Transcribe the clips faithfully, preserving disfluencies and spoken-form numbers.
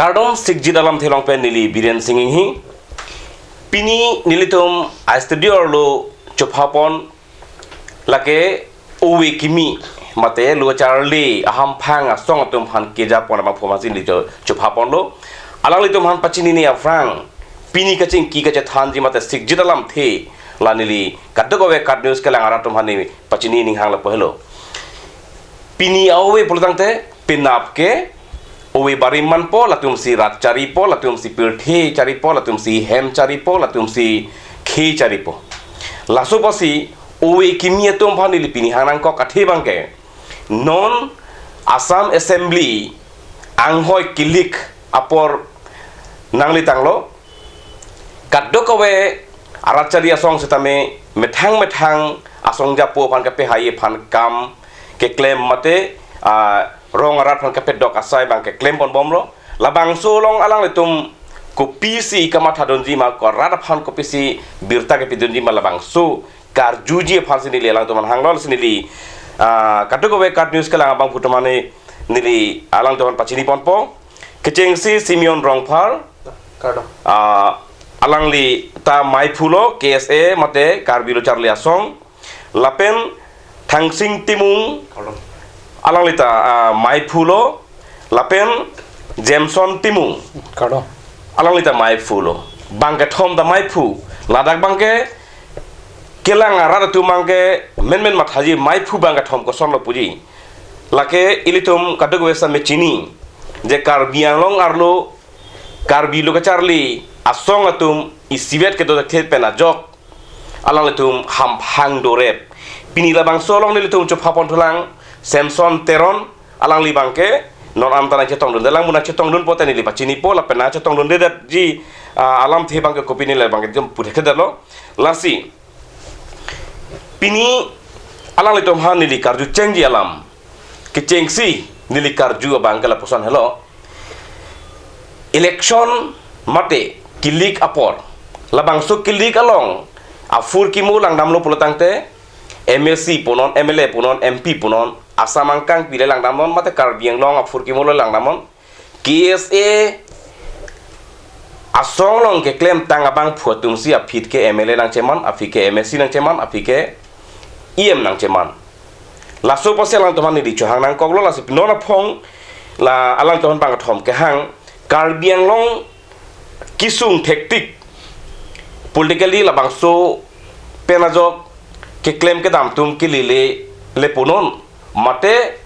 Kardom, Sikjit Alamthe along pen neli Biren Singh Inghi. Pini nelitum a studio arlo chopha pon lake ove kimi mate lo charli ahamphang asong atum aphan keja pon abang phomasin neli cho-, chopha ponlo. Alanglitum aphan pachinine aphrang, pini kachingki kachethanji mate Sikjit Alamthe la neli kadokave KAT News kelang arat atum aphan neli pachini ning hang lapu helo. Pini a-ove pulotangte penap ke ove barim manpo, latumsi rat charipo, latumsi pirthe charipo, latumsi hem charipo, latumsi khei charipo. Laso apotsi ove kimi atum aphan neli pini hang nangkok athe abangke, non Assam Assembly anghoi kilik apor nanglitanglo. Kadokave arat chari asong setame methang methang asong japo aphan kapehai aphan kam keklem mate, ah, rong arat aphan kapedok asai abang keklem ponbomlo. Labangso along alanglitum kopisi kamathadunji ma, ko rat aphan kopisi birta kepidunji ma, labangso karjuji aphansi neli alangtum aphan hanglo, lasi neli, ah, kadokave KAT News kelang abangphu atum aphan neli alangtum aphan pachini ponpo. Kechengsi Simeon Rongphar, Kardom. Ah, alangli ta maiphulo K S A mate Karbi Lo Charli Asong. Lapen Thangsing Timung, Kardom. Alangli ta, ah, maiphulo. Lapen Jameson Timung, Kardom. Alangli ta maiphulo. Bang kethom ta maiphu. Ladak abangke kelang arat atum abangke menmen mathaji maiphu bang kethom kosonlo puji. Lake ilitum kadokave setame chini je Karbi Anglong arlo Karbi Lo Kacharli Asong atum isivet kedo thek pen ajok alanglitum hamphang dorep. Pini labangso along nelitum chopha pon thulang Samson Teron, alangli abangke non amta nangchetongdunde, lang mo nangchetongdun pote neli pachinipo, lapen nangchetongdundedetji, ah, alamthe abangke kopine le abangke jom puthekthe detlo. Lasi pini alanglitum aphan neli karju chengji alam kechengsi neli karju abangke lapuson helo. Election mate kilik apor. Labangso kilik along aphurkimo langdamlo pulotangte M A C punon, M L A punon, M P punon, Assam angkang pile langdamnon mate Karbi Anglong aphurkimo lo langdamnon. K S A asong along keklemtang abangphu atumsi aphi ke M L A nangcheman, aphi ke M A C nangcheman, aphi ke E M nangcheman. Laso apotsi alangtum aphan neli chohang nangkoklo, lasi non aphong la alangtum aphan bang kethom kehang, Karbi Anglong kisung thektik politically labangso pen ajok keklem kedam atum kelele le punon mate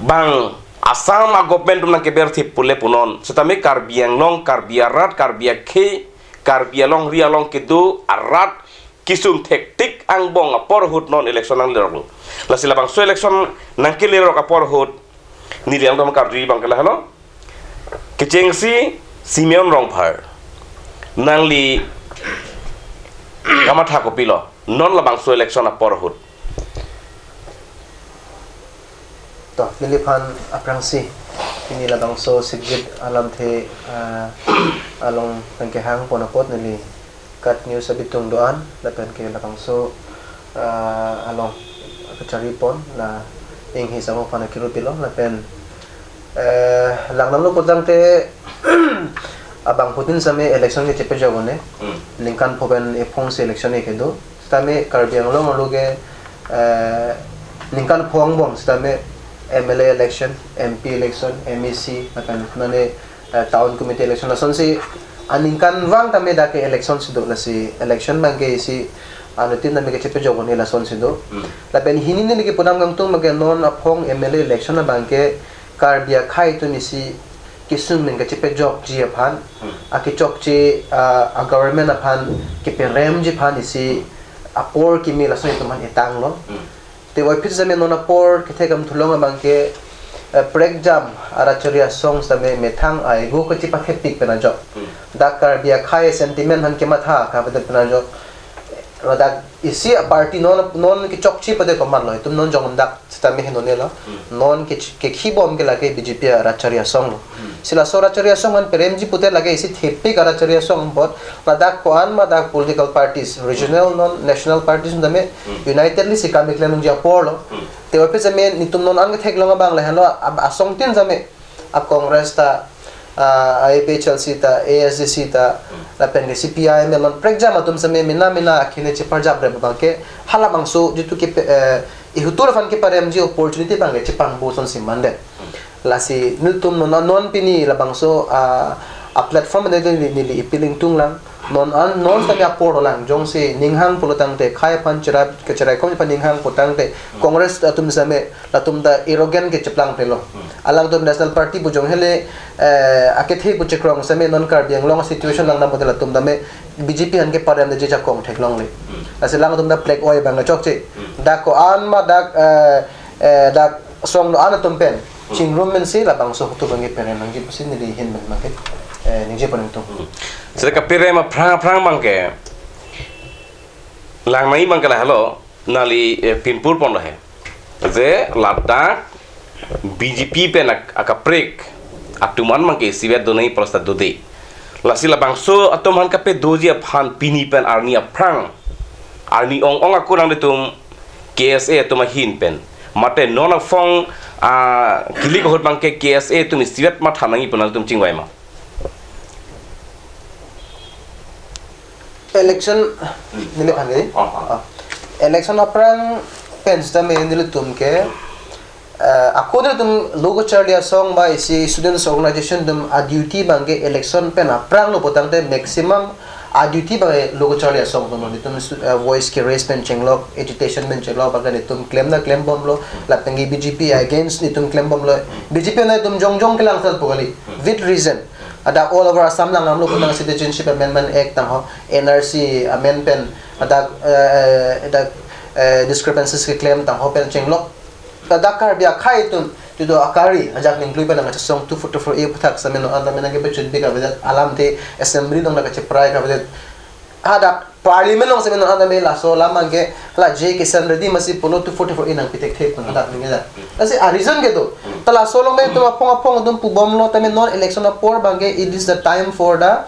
bang Assam a-government atum nangkeber thip pule punon setame Karbi Anglong, Karbi arat, Karbi akhei, Karbi alongri along kedo arat kisung thektik angbong apor ahut non election nangleroklo. Lasi labangso election nangkelerok apor ahut neli alangtum karju abangke lahelo. Kechengsi Simeon Rongphar, nangli kamatha kopilo non labangso election apor ahut? To, neliphan aphrangsi pini labangso Sikjit Alamthe, ah, along nangkehang pon apot neli KAT News abitung do-an lapen ke labangso, ah, along kachari pon la Inghi Sangho aphan akiru pilo lapen, eh, langdamlo pulotangte abangphutin setame election kechepejok one. Hmm. Ningkan pho pen ephongsi election ke kedo. Setame Karbi Anglong arlo ke, eh, ningkan pho angbong setame M L A election, M P election, M A C, lapen nane, eh, town committee election lasonsi aningkanvang tame dak ke election si do, lasi election abangke isi anuttin tame kechepejok one lasonsi do. Hmm. Lapen hini neli kepu-an kangtung abangke non aphong M L A election abangke Karbi akhei atum isi kisung ning kechepejokji aphan, Hmm. akechokche, ah, a-government aphan keperemji aphan isi apor kimi lason itum aphan etanglo. Hmm. Te puvoiphit setame non apor kethek amthulong abangke, eh, prekjam arat chari asong setame methang a-ego kachepathetpik pen ajok. Hmm. Dak Karbi akhei sentiment aphan kematha kapathe pen ajok. Ladak isi a-party non, non kechokche pade komatlo, itum non jongdak setame henone lo. Hmm. Non ke, kekhibom ke lake B J P arat chari asong lo. Hmm. Si laso arat chari asong aphan peremji pute lake isi thepik arat chari asong apot, ladak ko-an ma dak political parties, regional non national parties tame Hmm. unitedly si kam keklem nangji apor lo. Hmm. Te puvoiphit setame netum non an ketheklong abang lahenlo, ab-, asongtin setame a-Congress ta, ah, A P H L C ta, A S D C ta, lapen ke C P I M L non prekjam atum seme mina mina akhine cheparjap rep abang ke halabangso jitu ke pe-, eh, ihutur aphan keparemji opportunity abang ke chepangbo ason si mande. Lasi nelitum non non pini labangso, ah, a platform ne neli, neli appeal ingtung lang. Non an non sami apor lang jongsi ninghang pulo tangte khai aphan cherai, kecherai kom aphan ninghang pulo tangte Congress atum same latum ta arrogant ke cheplang pelo. Alangtum National Party pu jong hele, eh, akethe pu chekrong same non Karbi Anglong situation lang nam pulote latum tame B J P aphan keparemji jakong theklongle. Lasi alangtum ta flag oi abang chokche. Dak ko-an ma dak, eh, eh, dak song do-an atum pen chingrum mensi labangso atum abang ke parem nangji pusi neli ahin pen abang ke, eh, ningje pon ingtung. Seta kaparem aphrang aphrang abang ke lang nai abang ke lahelo neli, eh, pinpur pon lahe. Je ladak B J P pen ak-, akaprek atum an abang ke isivet do nai pulo seta dode. Lasi labangso atum aphan kapedoji aphan pini pen arni aphrang, arni ong ong ako nanglitum K S A atum ahin pen mate non aphong, ah, kilik ahut abang ke K S A atum isivet matha nangji pu nanglitum chingvai ma? Election, neli phan ke? Oh, oh. Oh. Election aphrang pen sitame nelitum ke, eh, ako nelitum lo kacharli asong ba isi students organization atum a duty abang ke election pen aphrang lo pulo tangte maximum a duty abang ke lo kacharli asong atum nelitum stu-, eh, voice ke raise pen chenglok, agitation pen chenglok, abang ke nelitum klem na klem bomlo, lapen ke B J P against nelitum klem bomlo, B J P nelitum jongjong kelang sal pu kali, with reason. Ada all over Assam lang amlo kunang Citizenship Amendment Act tangho, N R C amend pen, ada, eh, ada, eh, discrepancies keklem tangho pen chenglok. Ada Karbi akhei atum, jitu akari, ajak ningklui pen nang chesong two forty-four A aputhak same non anta menang ke pechun pi kavedet, alam te assembly along nang kacheprai kavedet. Hadak parliament along seme non anta me laso alam abang ke hala J Kisan Reddy masi pulo two forty-four A nangpi thekthe pu hadak ningje da. Lasi a reason ke do. Ta laso along me atum aphong aphong atum pu bomlo tame non election apor abang ke it is the time for the,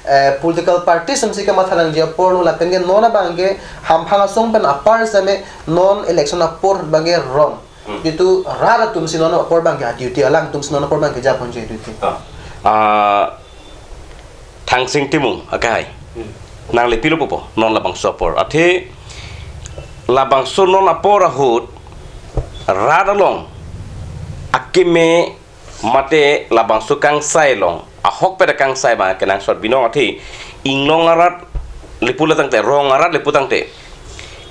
eh, political parties atum si kamatha nangji apor lo lapen ke non abang ke hamphang asong pen apar seme non election apor abang ke wrong. Jitu rat atum si non apor abang ke a duty, alangtum si non apor abang ke japonji duty. Ah. Ah, Thangsing Timung akai. Nangli pilo pupo, non labangso apor. Athe labangso non apor ahut rat along akeme mate labangso kangsai along, ahokpet akangsai abang kenangsot binong athe inglong arat lapu tangte, rong arat lapu tangte,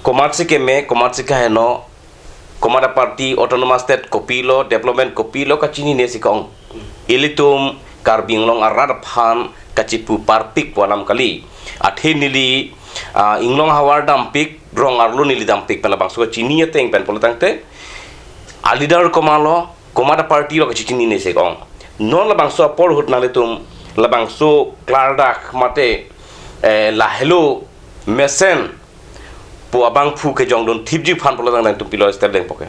komatsi keme, komatsi kaheno, komat aparty, autonomous state kopilo, development kopilo kachinine si kong. Ilitum Karbi Anglong arat aphan kachipu parpik pu alam kali. Athe neli, ah, inglong ahavar dampik, rong arlo neli dampik pen labangso kachini ateng pen pulo tangte, a leader komatlo, komat aparty lo kachichinine si kong. Non labangso apor ahut nanglitum labangso klardak mate, eh, lahelo mesen pu abangphu kejongdun thipji aphan pulo tangte nangtum pilo step dengpo ke?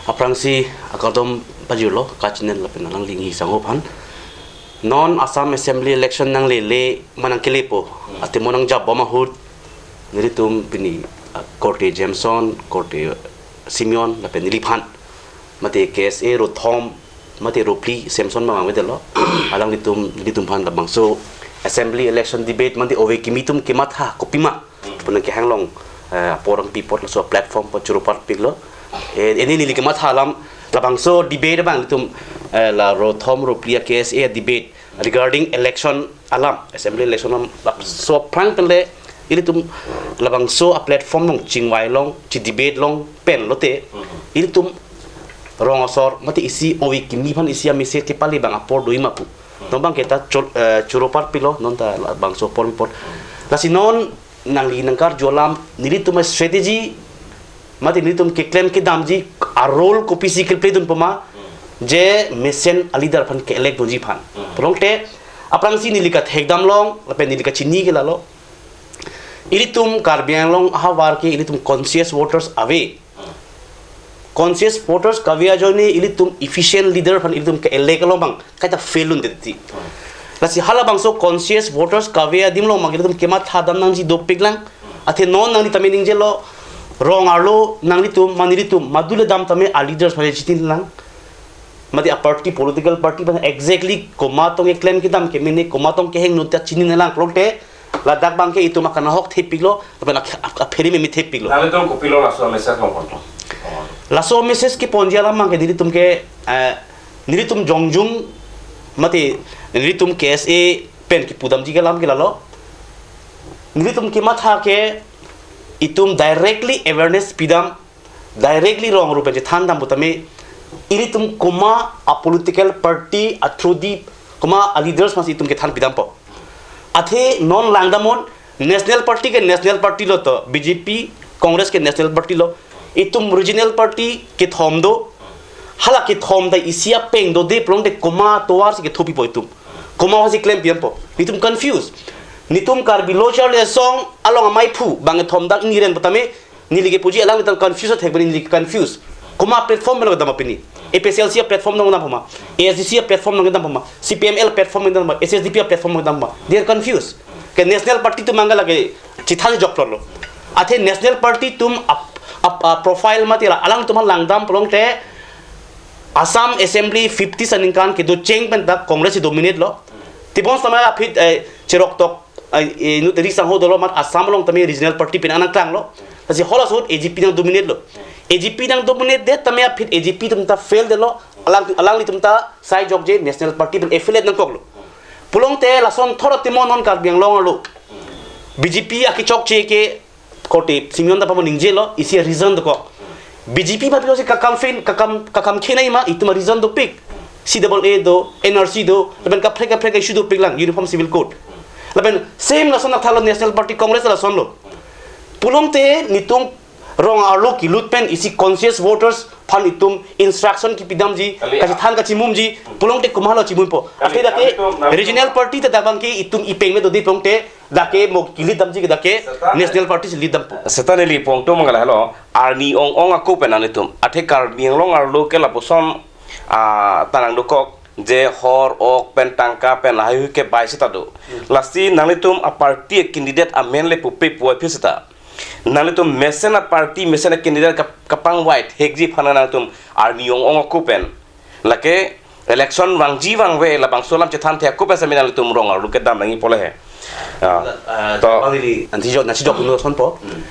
Aphrangsi akardom pajirlo kachinine lapen alangli sangho aphan. Non Assam Assembly election nanglele ma nangkelepo, athe mo nangjap bom ahut nelitum pini, ah, korte Jameson, korte Simeon lapen neliphan, mate K S A rothom, mate rophli Samson abang avedetlo. Alanglitum, nelitum aphan labangso assembly election debate mate ove kimi atum kematha kopima pu nangkehang along, eh, apor nangpi apot laso platform apot choro parpiklo. Eh, ini neli kematha alam labangso debate abang nelitum, eh, la rothom rophli a K S A debate regarding election alam, assembly election alam, labangso aphrang pen le ilitum labangso a platform along chingvai long, chi debate long pen lote, ilitum rong asor mate isi ove kimi aphan isi amese kepale abang apor doji ma pu. Non abang ke ta chor-, eh, choro parpiklo, non ta labangso apor pi apot. Lasi non nangli nangkarju alam, nelitum a strategy mate nelitum keklem kedamji a role kopisi ke-play dunpo ma, je mesen a leader aphan ke-elect dunji aphan. Pulote aphrangsi neli kathekdam long lapen neli kachini ke lalo. Ilitum Karbi Anglong ahavar ke ilitum conscious voters ave. Conscious voters kave ajoine ilitum efficient leader aphan ilitum ke-elect along abang kaita fail un titi. Lasi halabangso conscious voters kave adim along abang ilitum kematha dam nangji dopik lang. Athe non nangli tame ningjelo, rong arlo nanglitum, ma nelitum, madule dam tame a leaders aphan chitin lang. Mati a party, political party pen exactly komat tong keklem kedam ke mene, komat tong kehingno ta chinine lang pulote, ladak abangke itum akanghok thepiklo, lapen ak-, ak-, aphere meme thepiklo. Nanglitum kopilo laso message long ponpo? Laso message keponji alam abangke nelitum ke, eh, nelitum jongjung, mati nelitum K S A pen kepudamji ke alam ke lalo. Nelitum kematha ke itum directly awareness pidam, directly rong aru pen chethandam putame, ilitum komat a political party a through di, komat a leaders mas itum kethan pidampo. Athe non langdamnon, National Party ke National Party lo to, B J P, Congress ke National Party lo. Itum regional party kethom do. Hala kethom ta isi apeng dode pulote komat tovar si kethopipo itum. Komat si klem pidampo. Itum confuse. Nelitum Karbi Lo Charli Asong along amaiphu bang kethom dak ingren putame, neli kepuji alanglitum confuse thek bani neli confuse. Komat platform melo dam pini. A P H L C a platform nangdam pama. A S D C a platform nangdam pama. C P M L platform nangdam pama. H S D P a platform nangdam pama. They are confused. Ke National Party atum mangala ke chithan jok lo. Athe National Party atum ap, ap, ap profile mati la alangtum langdam pulote Assam Assembly fifty aningkan kedo cheng pen dak Congress si dominate lo. Tebonsitame aphi, eh, cheroktok, eh, eh, inut riksangho dolo mat Assam along tame regional party pen anang klanglo. Lasi halaso ahut A G P nang dominate lo. A G P nang dominate det tame aphi A G P atum ta fail detlo. Alang, alanglitum ta sai jokje National Party pen affiliate nangkoklo. Pulote lason thoro timo non Karbi Anglong arlo B J P akechokche ke korte Simeon ta pamo ningjelo, isi reason dokok. B J P aphan si kakampen, kakam, kakam khenei ma, itum reason dopik. C double A do, N R C do, lapen kaprek kaprek issue dopik lang, Uniform Civil Code. Lapen same lason athalo National Party Congress lasonlo. Pulote nelitum rong arlo kelut pen isi conscious voters aphan itum instruction kepidamji, kali, kachethan kachimumji, pulote komatlo chimumpo. Kali, athe dak ke kali itum, kali itum, regional party ta dak abangke itum ipeng me dode pulote dak ke mo ke-lead damji ke dak ke seta, National Party si lead dampo. Seta neli pongtung mangala helo, arni ong-ong ako pen nanglitum. Athe Karbi Anglong arlo ke lapuson, ah, tanang dokok je hor ok pen tangka pen lahai hui kebai seta do. Hmm. Lasi nanglitum a party candidate amen le pupe puai phi seta. Nanglitum mesen a party, mesen a candidate kap-, kapangvai thekji aphan nanglitum arni ong-ong ako pen. Lake election vangji vangve labangso alam chethan thek ako pen sami nanglitum rong arlo kedam nangji pu le he. Ah, ah, to. Bang neli, nanti jok, nanti jok dun lasonpo. Hmm.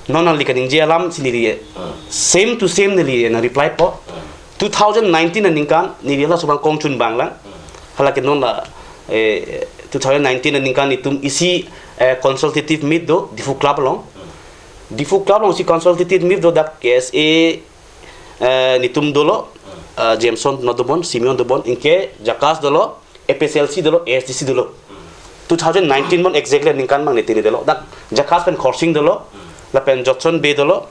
Non neli kaningje alam si neli, hmm, same to same neli nang reply po. Hmm. Two thousand nineteen aningkan neli laso abang kongchun bang lang. Hmm. Hala ke non la, eh, two thousand nineteen aningkan itum isi, eh, consultative meet do Diphu Club along. Hmm. Diphu Club along isi consultative meet do dak K S A, eh, nelitum dolo, eh, Jameson Nodobon, Simeon Dobon, anke Jakas dolo, A P H L C dolo, A S D C dolo. Two thousand nineteen bon exactly aningkan abang neli tini dolo. Dak Jakas pen Khorsing dolo, lapen Jotson Bey dolo,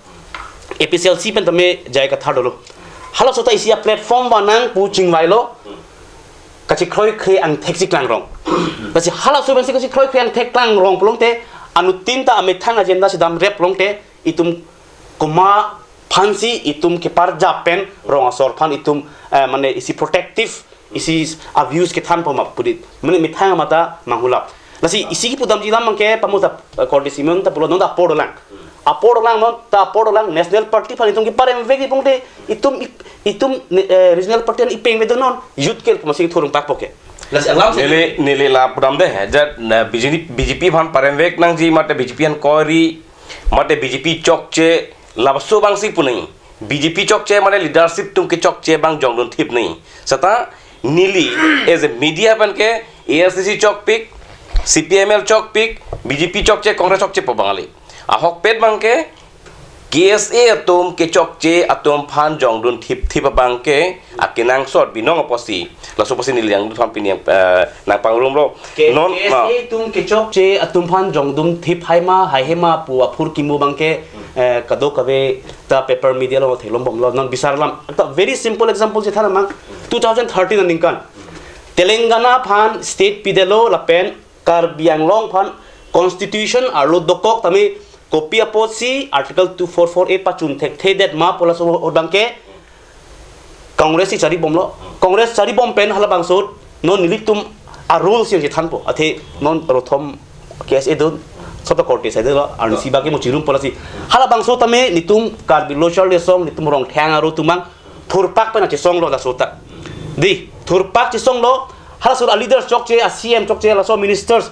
A P H L C pen tame J I Kathar dolo. Halaso ta isi a platform vanang pu chingvailo, kachekroi kre angthek si klangrong. Lasi halaso pensi kachekroi kre angthek klangrong pulote, anuttin ta amethang agenda si damrep pulote, itum komat aphansi itum keparjap pen rong asor aphan itum, eh, mane isi protective, isi abuse kethan poma pudit. Mane methang amat ta manghulap. Lasi isi kepudamji alam abangke pamo ta, eh, korte Simeon ta pulo non ta apor dolang. Apor dolang non ta apor dolang National Party aphan itum keparemvekji pulote itum ip-, itum ne-, eh, regional party an ipeng me do non youth kel poma si thurung pak poke. Lasi alam si neli, neli la pudam de, jat na B J P, B J P aphan paremvek nangji mate B J P aphan kori, mate B J P chokche, laso abang si pu nangji. B J P chokche mane leadership atum kechokche abang jongdun thip nangji. Seta neli as a media pen ke A S D C chokpik, C P M L chokpik, B J P chokche, Congress chokche pu abang kali. Ahokpet abangke K S A atum kechokche atum aphan jongdun thip thip abangke akenangsot binong apotsi. Laso apotsi neli nangthan pini, eh, nangpangrumlo. Ke-, non, K S A ma. Atum kechokche atum aphan jongdun thip hai ma, haihe ma pu aphurkimo abangke, eh, kadokave ta paper media along theklongbomlo. Non bisar alam. Ta very simple example si than amang. Two thousand thirteen aningkan Telangana aphan state pidetlo lapen Karbi Anglong aphan constitution arlo dokok tame kopi apotsi Article two four four A pachun thekthedet ma pu laso abangke Congress si charibomlo. Congress charibom pen halabangso non nelitum a rules si thanpo. Athe non rothom K S A dun sota korte sai delo arnisi abangke mo chirumpo lasi. Halabangso tame nelitum Karbi Lo Charli Asong nelitum Rongthang arlo atum abang thurpak pen achesonglo laso ta. Di, thurpak chesonglo, halaso a leaders chokche, a C M chokche, laso ministers,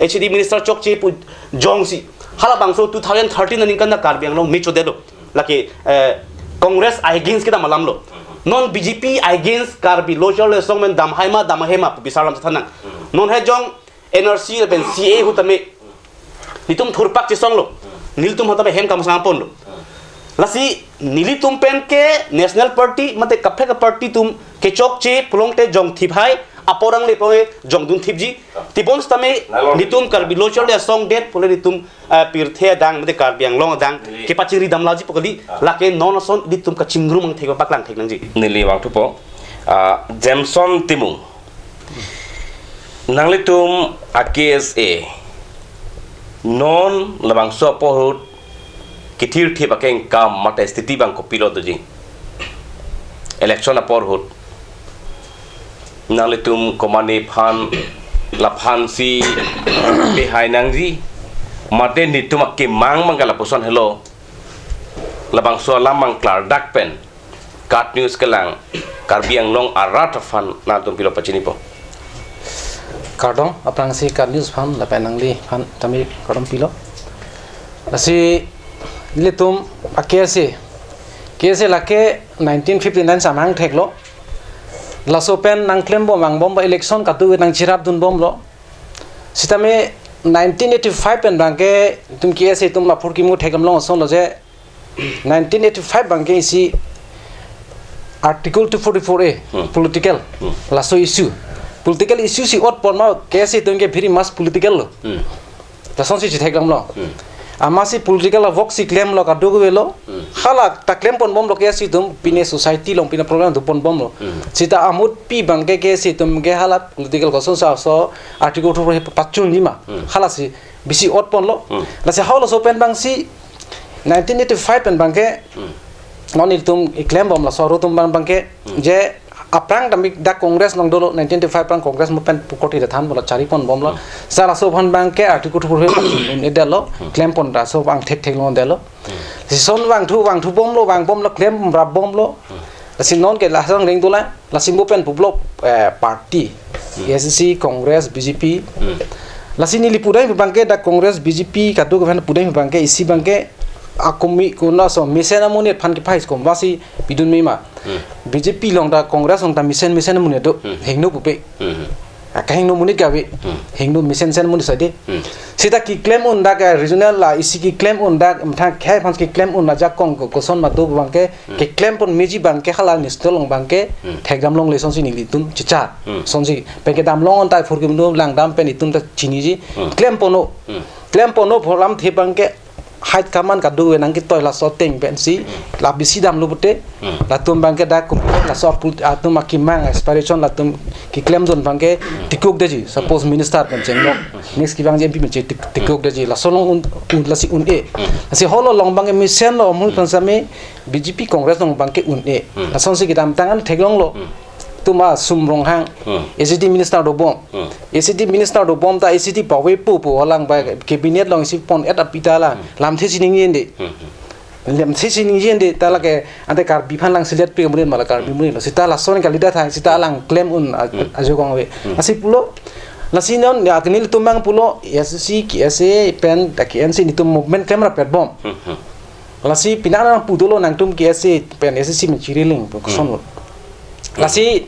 H A D minister chokche pu jongsi. Halabangso two thousand thirteen aningkan ta Karbi Anglong me chodetlo. Lake, eh, Congress against kedam alamlo. Non B J P against Karbi Lo Charli Asong pen damhai ma, damhai ma pu bisar alam chethan nang. Non he jong N R C lapen C A A ahut tame nelitum thurpak chesonglo. Nelitum ahut tame hem kamasang ponlo. Lasi nelitum pen ke National Party mate kaprek a party atum kechokche pulote jongthip hai, apor angle pu jongdun thipji. Tebonsitame nelitum Karbi Lo Charli Asong det pule nelitum, eh, pirthe adang mate Karbi Anglong adang kepachingri damlongji pu kali. Lake non ason nelitum kachingrum angthek paklang thek nangji. Neli vangthupo, ah, Jameson Timung. Nanglitum a K S A non labangso apor ahut kethirthip akengkam mate sthiti abang kopilo doji? Election apor ahut nanglitum komane aphan, laphansi pehai nangji, mate nelitum akemang abang ke lapuson helo? Labangso alam abang klardak pen KAT News kelang Karbi Anglong arat aphan nangtum pilo pachinipo. Kardom, aphrangsi KAT News aphan lapen nangli aphan tame kardom pilo. Lasi nelitum a K S A, K S A lake nineteen fifty-nine samhang theklo. Laso pen nangklembom vangbom ba election katu nangcherapdunbomlo. Sitame nineteen eighty-five pen abangke itum K S A atum aphurkimo thekdamlong asonlo je nineteen eighty-five abangke isi Article two forty-four A, hmm, political, hmm, laso issue. Political issue si ot pon ma K S A atum ke very much political lo. Hmm. Lasonsi chethekdamlo. Hmm. Amatsi political a work si klemlo kadokavelo. Hmm. Hala ta klemponbomlo K S A atum pine society along pine program do ponbomlo. Hmm. Sita amutpi abangke K S A atum ke hala political kosonsi laso Article two forty-four A pachunji ma. Hmm. Halasi bisi ot ponlo. Hmm. Lasi halaso pen abangsi nineteen eighty-five pen abangke, hmm, non ilitum iklembom laso arutum abang abangke, hmm, je aphrang damik dak Congress along dolo nineteen eighty-five aphrang Congress mo pen pukorte than bomlo chariponbomlo. Hmm. Sa laso aphan abangke Article two forty-four A un-edetlo, hmm, klempon laso angthek theklongdetlo. Hmm. Lasi son vangthu vangthubomlo vangbomlo klemrapbomlo. Hmm. Lasi non ke lason ring dolang. Lasi mo pen puplo, eh, party, hmm, A S D C, Congress, B J P. Hmm. Lasi neli pudai abangke dak Congress, B J P kadokave pudai abangke isi abangke akomi kona so mesen amonit aphan kepahai kom vasi pidun mema. Hmm. B J P along ta Congress along ta mesen mesen amonit do, hmm, hingno pupe. Hmm. Akahingno monit kave. Hmm. Hingno mesen sen monit sade. Hmm. Sita keklem un dak, eh, regional la isi keklem un dak methang khei aphan keklem un la jakong ko koson ma do abangke, hmm, keklempon meji abangke hala national along abangke, hmm, thekdamlongle sonsi nelitum chicha. Hmm. Sonsi pen kedamlong on ta phurkimo langdam pen itum ta chiniji. Hmm. Klemponlo. Hmm. Klemponlo pholam the abangke high command kadokave nangketoi laso ateng pensi, hmm, la bisi damlo pute, hmm, latum abangke dak kum laso apul atum akemang aspiration latum keklemdun abangke, hmm, tikuk deji. Suppose minister pen chenglok, hmm, next kevangji M P pen che tik-, tikuk deji. Laso along un, un lasi un-e. Hmm. Lasi holo along abangke mesenlo mul, hmm, pen sami B J P Congress along abangke un-e. Hmm. Lasonsi kedamtang an theklonglo. Hmm. Tuma Sum Ronghang, hmm, A C T minister dobom. Hmm. A C T minister dobom ta A C T pawe pu pu alang ba cabinet along isi pon-et api ta la. Hmm. Lamthe si ningje-un-e. Hmm, hmm. Lamthe si ningje-un-e ta lake ante Karbi aphan lang selet pe kemudian malah Karbi, hmm, kemudian. Sita lason kali da thang sita lang klem un a-, hmm, ajokong ave. Hmm. Lasi pulo, lasi non ya kenil tumang pulo A S D C, K S A pen dak K N C nelitum movement klemrap petbom. Hmm, hmm. Lasi pini nangpu dolo nangtum K S A pen A S D C menchiri ling pu, hmm, kosonlo. Lasi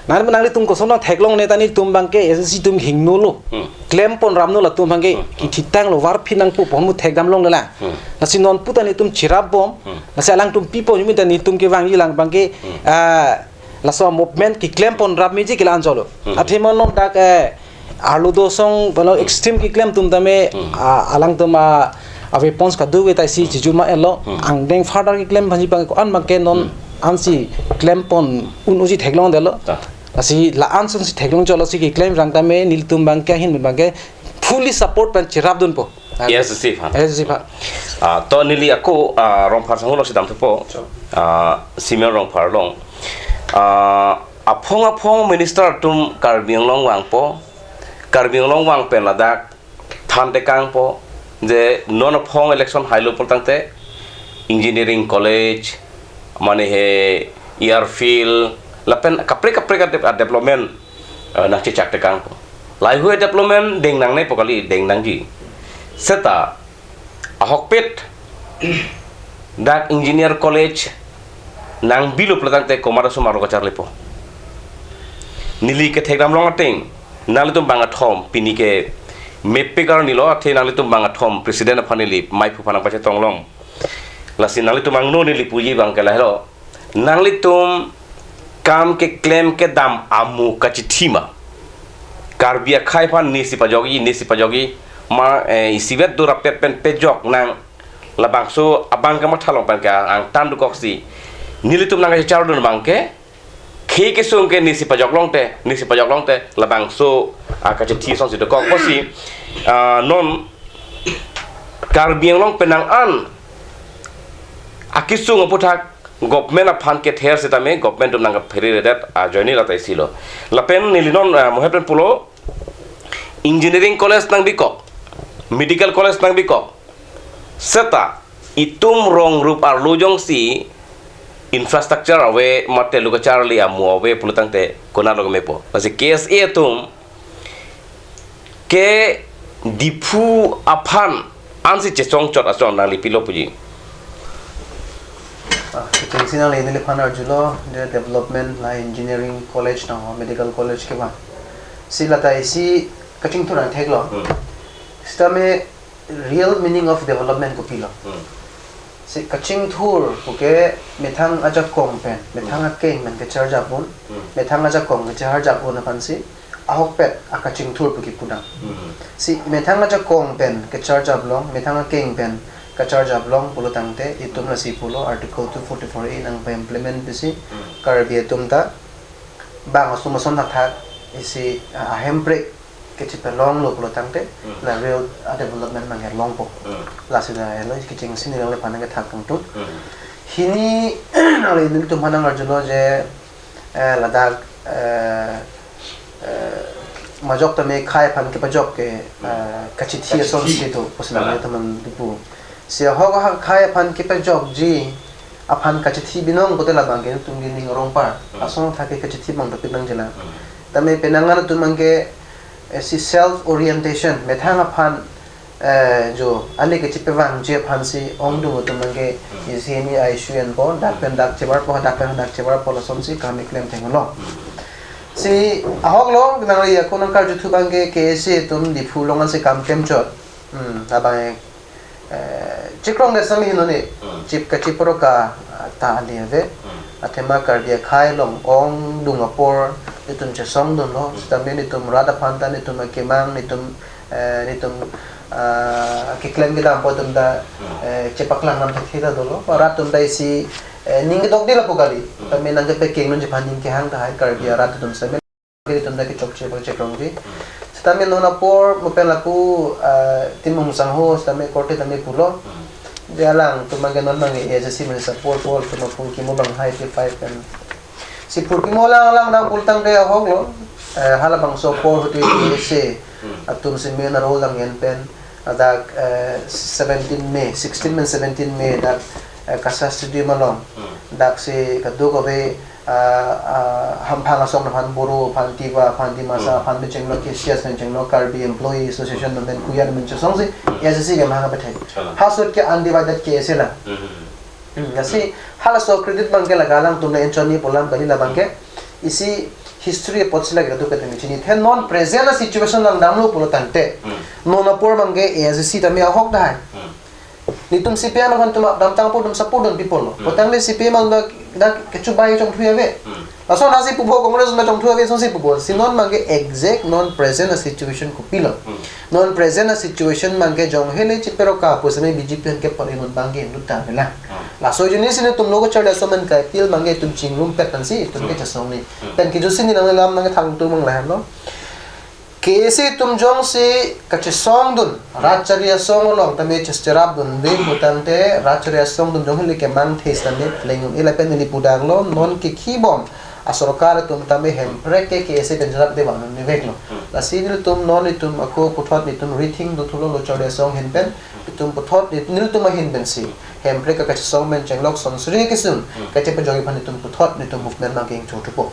nang nanglitum koson nangtheklongle ta nelitum abangke A S D C atum hingnolo. Hmm. Klemponrapno latum abangke, hmm, hmm, kithitanglo varphi nangpu pon mu thekdamlongle la. Hmm. Lasi non pu ta nelitum cherapbom. Hmm. Lasi alangtum pipo jumi ta nelitum kevangji lang abangke, hmm, ah, laso movement keklemponrap meji ke la-an cholo. Hmm. Athema non dak, eh, arlo dosong, balo, hmm, extreme keklem atum tame, hmm, ah, alangtum a, a weapons kadokave ta isi, hmm, chijuma elo, hmm, angdeng further keklem aphanji abang ko-an abangke non, hmm, ansi klempon un-eji theklongdetlo. Ta. Lasi la-an sonsi theklong cholo si keklem rang tame nelitum abangke ahin abangke fully support pen cherapdunpo. A S D C aphan. A S D C aphan. Ah, to neli ako, ah, Rongphar sangho alongsi damthupo. Sure. Ah, Simeon Rongphar along. Ah, aphong aphong minister atum Karbi Anglong vangpo. Karbi Anglong vang pen ladak than tekangpo. Je non aphong election hailo pulotangte engineering college, mane he airfield, Lapen kaprek kaprek a dep-, a development, eh, nangchechak tekangpo. Lahai-hui development deng nangne pu kali, deng nangji. Seta ahokpet dak engineer college nangbilo pulotangte komat asomar lo kacharlipo. Neli kethekdam long ateng, nanglitum bang athom, pini ke mepik arni lo, athe nanglitum bang athom president aphan neli maiphu aphan nangpachetong long. Lasi nanglitum angno neli puji abang ke lahelo. Nanglitum kam keklem kedam amu kachithi ma? Karbi akhei aphan nesi pajokji, nesi pajokji. Ma, eh, isivet do rapet pen pejok nang. Labangso abang ke matha long pen ke angtan dokoksi. Nelitum nangkacharlidun abang ke, khei kesung ke nesi pajok longte, nesi pajok longte, labangso akachithi asonsi dokok pusi, ah, non Karbi Anglong penang an akesung aputhak government aphan kether setame government atum nangkaphere redet ajoine lata isi lo. Lapen neli non, ah, mohet pen pulo, engineering college nangbikok, medical college nangbikok. Seta itum rong rup arlo jongsi infrastructure ave mate lo kacharli amu ave pulotangte konat lo kemepo. Lasi K S A atum ke Diphu aphan ansi chesong chot ason nangli pilo puji. Ah, kechengsi nangli neliphan arjulo, je development la engineering college nangho, medical college kevang. Si lata isi kachingthur an theklo. Hmm. Sitame real meaning of development kopilo. Hmm. Si kachingthur puke methang ajakong pen, methang Hmm. akeng pen kecharjap un, Hmm. methang ajakong kecharjap un aphansi ahokpet akachingthur pu kipudam. Hmm. Si methang ajakong pen kecharjap long, methang akeng pen kecharjap long pulotangte itum lasi pulo Article two forty-four A nangpa-implement pisi Hmm. Karbi atum ta bang asum ason thakthak isi, ah, ahemprek kechipelonglo pulotangte Hmm. la real, ah, development nangkelongpo. Hmm. Lasi lahelo kechengsi neli nangliphan nangkethak kangtung. Hmm. Hini nangli nelitum aphan nang arjulo je, eh, ladak, eh, eh, majok tame khei aphan kepajok ke, Hmm. eh, kachithi Kachithi. asonsi do pusi Ah. nangli teman dupu. Si ahok ahak khei aphan kepajokji aphan kachithi binong pute labang ke nelitum ke ning arong par. Hmm. Asong thak ke kachithi abang topik nangjelang. Hmm. Tame penang an atum abang ke, eh, si self orientation, methang aphan, eh, jo, ale kachipevangji aphansi ongdung atum abang ke, Hmm. isi hini ai shuyen po, dak pen dak chebar po, dak pen dak chebar po, lasonsi kam keklem thenglo. Hmm. Si ahok lo, nangli ako nangkarjuthu abang ke, K S A atum Diphu along ansi kam klemchot. Hmm, labang ke, eh, chikrong ke sami hinoni, Hmm. chip kachipro ka, ah, ta ali ave. Hmm. Athema Karbi akhei along ongdung apor, itum chesongdunlo, Hmm. sitame itum rat aphan ta, itum akemang, itum, eh, itum, ah, keklem kedam po atum ta, Hmm. eh, chepaklang nam thekthek ta dolo. Rat atum ta isi, eh, ning kedokde lapu kali. Hmm. Tame nangkepekeng nunji aphan ning kehang tahai Karbi Hmm. arat atum sitame itum ta kechokche bang chekrongji. Hmm. Sitame non apor mo pen lapu, ah, Timung sangho sitame korte tame pulo. Hmm. Je alangtum abang ke non abang ke A S D C men support po, atum aphu kimo bang hai P five pen. Si phurkimo alang alang dam pulotangte ahok lo. Eh, halabangso apor ahut ke K S A Hmm. atum si main role dam en pen. Ladak, eh, seventeen May, sixteen pen seventeen May dak, eh, Kasa Stadium along. Hmm. Dak si kadokave, ah, ah, hamphang asong aphan, Boro aphan, Tiwa aphan, Dimasa Hmm. aphan pen chenglo, K C S pen chenglo, Karbi Employee Association pen, Kuyan pen chesongsi, Hmm. A S D C ke mahang apethek. Chala. Halaso ahut ke undivided K S A lang. Hmm. Hmm, lasi halaso credit abang ke laga alangtum le enchoni pu alam kali labang ke. Isi history apotsi lake kadokave tame chinithe non present a situation nangdamlo pulotangte. Hmm. Non apor abang ke A S D C tame ahok dahai. Hmm. Netum C P I M atum damtang apor atum support dun people lo. Hmm. Pulotangte C P I M atum dak, dak kechubai chongthui ave. Hmm. Lason ansi pupo Congress atum chongthui ave asonsi pupo. Si non abang ke exact non present a situation kopilo. Hmm. Non present a situation abang ke jong hele chipero ka pu seme B J P an ke pari non abang ke inut ta vela. Hmm. Laso ajoine si netum lo kacharli ason pen ka appeal abang ke itum chingrumpet ansi itum ke Hmm. chesong ni. Hmm. Pen kejutsi neli nanglam nangkethak tum abang lahenlo. K S A atum jongsi kachesongdun, Hmm. rat chari asong along tame checherapdunde pulotangte rat chari asong atum jong hele kemangthe sitame plengdun. Ila pen neli pudaklo non ke kibom asorkar atum tame hemprek ke K S A pen cherapde vangneveklo. Hmm. Lasi nelitum non itum ako puthot netum rethink dothulo lo chari asong ahin pen, itum puthot nel-, nelitum ahin pensi. Kemprek kachesong pen chenglok sonsuri kesung, hmm, kachepajok aphan netum puthot netum movement abang ke ingchothupo.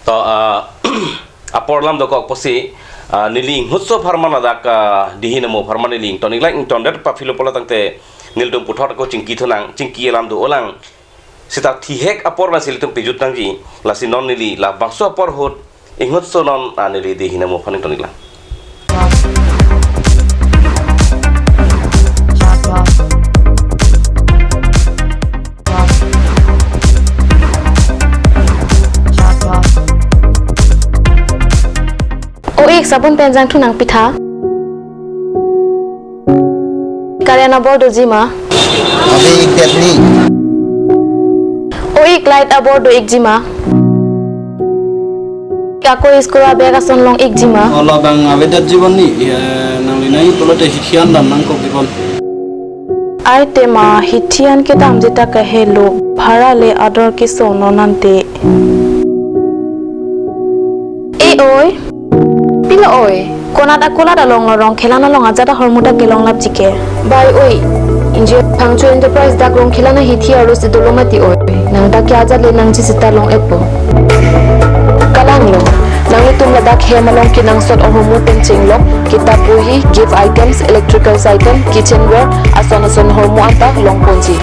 To, ah, apor lam dokok pusi, ah, neli inghutso apharman ladak, ah, Dihi Namo apharman neli ington-ik lang, ingtondet aphi lo pulo tangte nelitum puthot ako chingki thunang, chingki alam do-olang. Seta thihek apor abang si ilitum pejut nangji, lasi non neli labangso apor ahut inghutso non, ah, neli Dihi Namo aphan ington-ik lang. O-ik, sabun pen jangthu nangpitha. Current abor doji ma? Ave-ikdet ni. O-ik, light abor do-ikji ma? Ako school abag ason long-ikji ma? O labang avedetji bon ni, ya, nangli nai pulote hithi an dam nangkokji bon. Ai tema, hithi an kedamji ta kahelo, bhara le ador keso non ante. E oi. Pilo oi. Konat akulat along lo Rongkhelan along ajat ahormu ta kelong lapji ke? Bai oi. Ingjir Phangcho Enterprise dak Rongkhelan ahithi arlo si dolo mati oi. Nang dak ke ajat le nangji seta long-etpo. Kalang lo. Nanglitum ladak hem along kenangsot ahormu pen chenglok, kitap bohi, gift items, electricals item, kitchenware, ason ason ahormu anta longponji.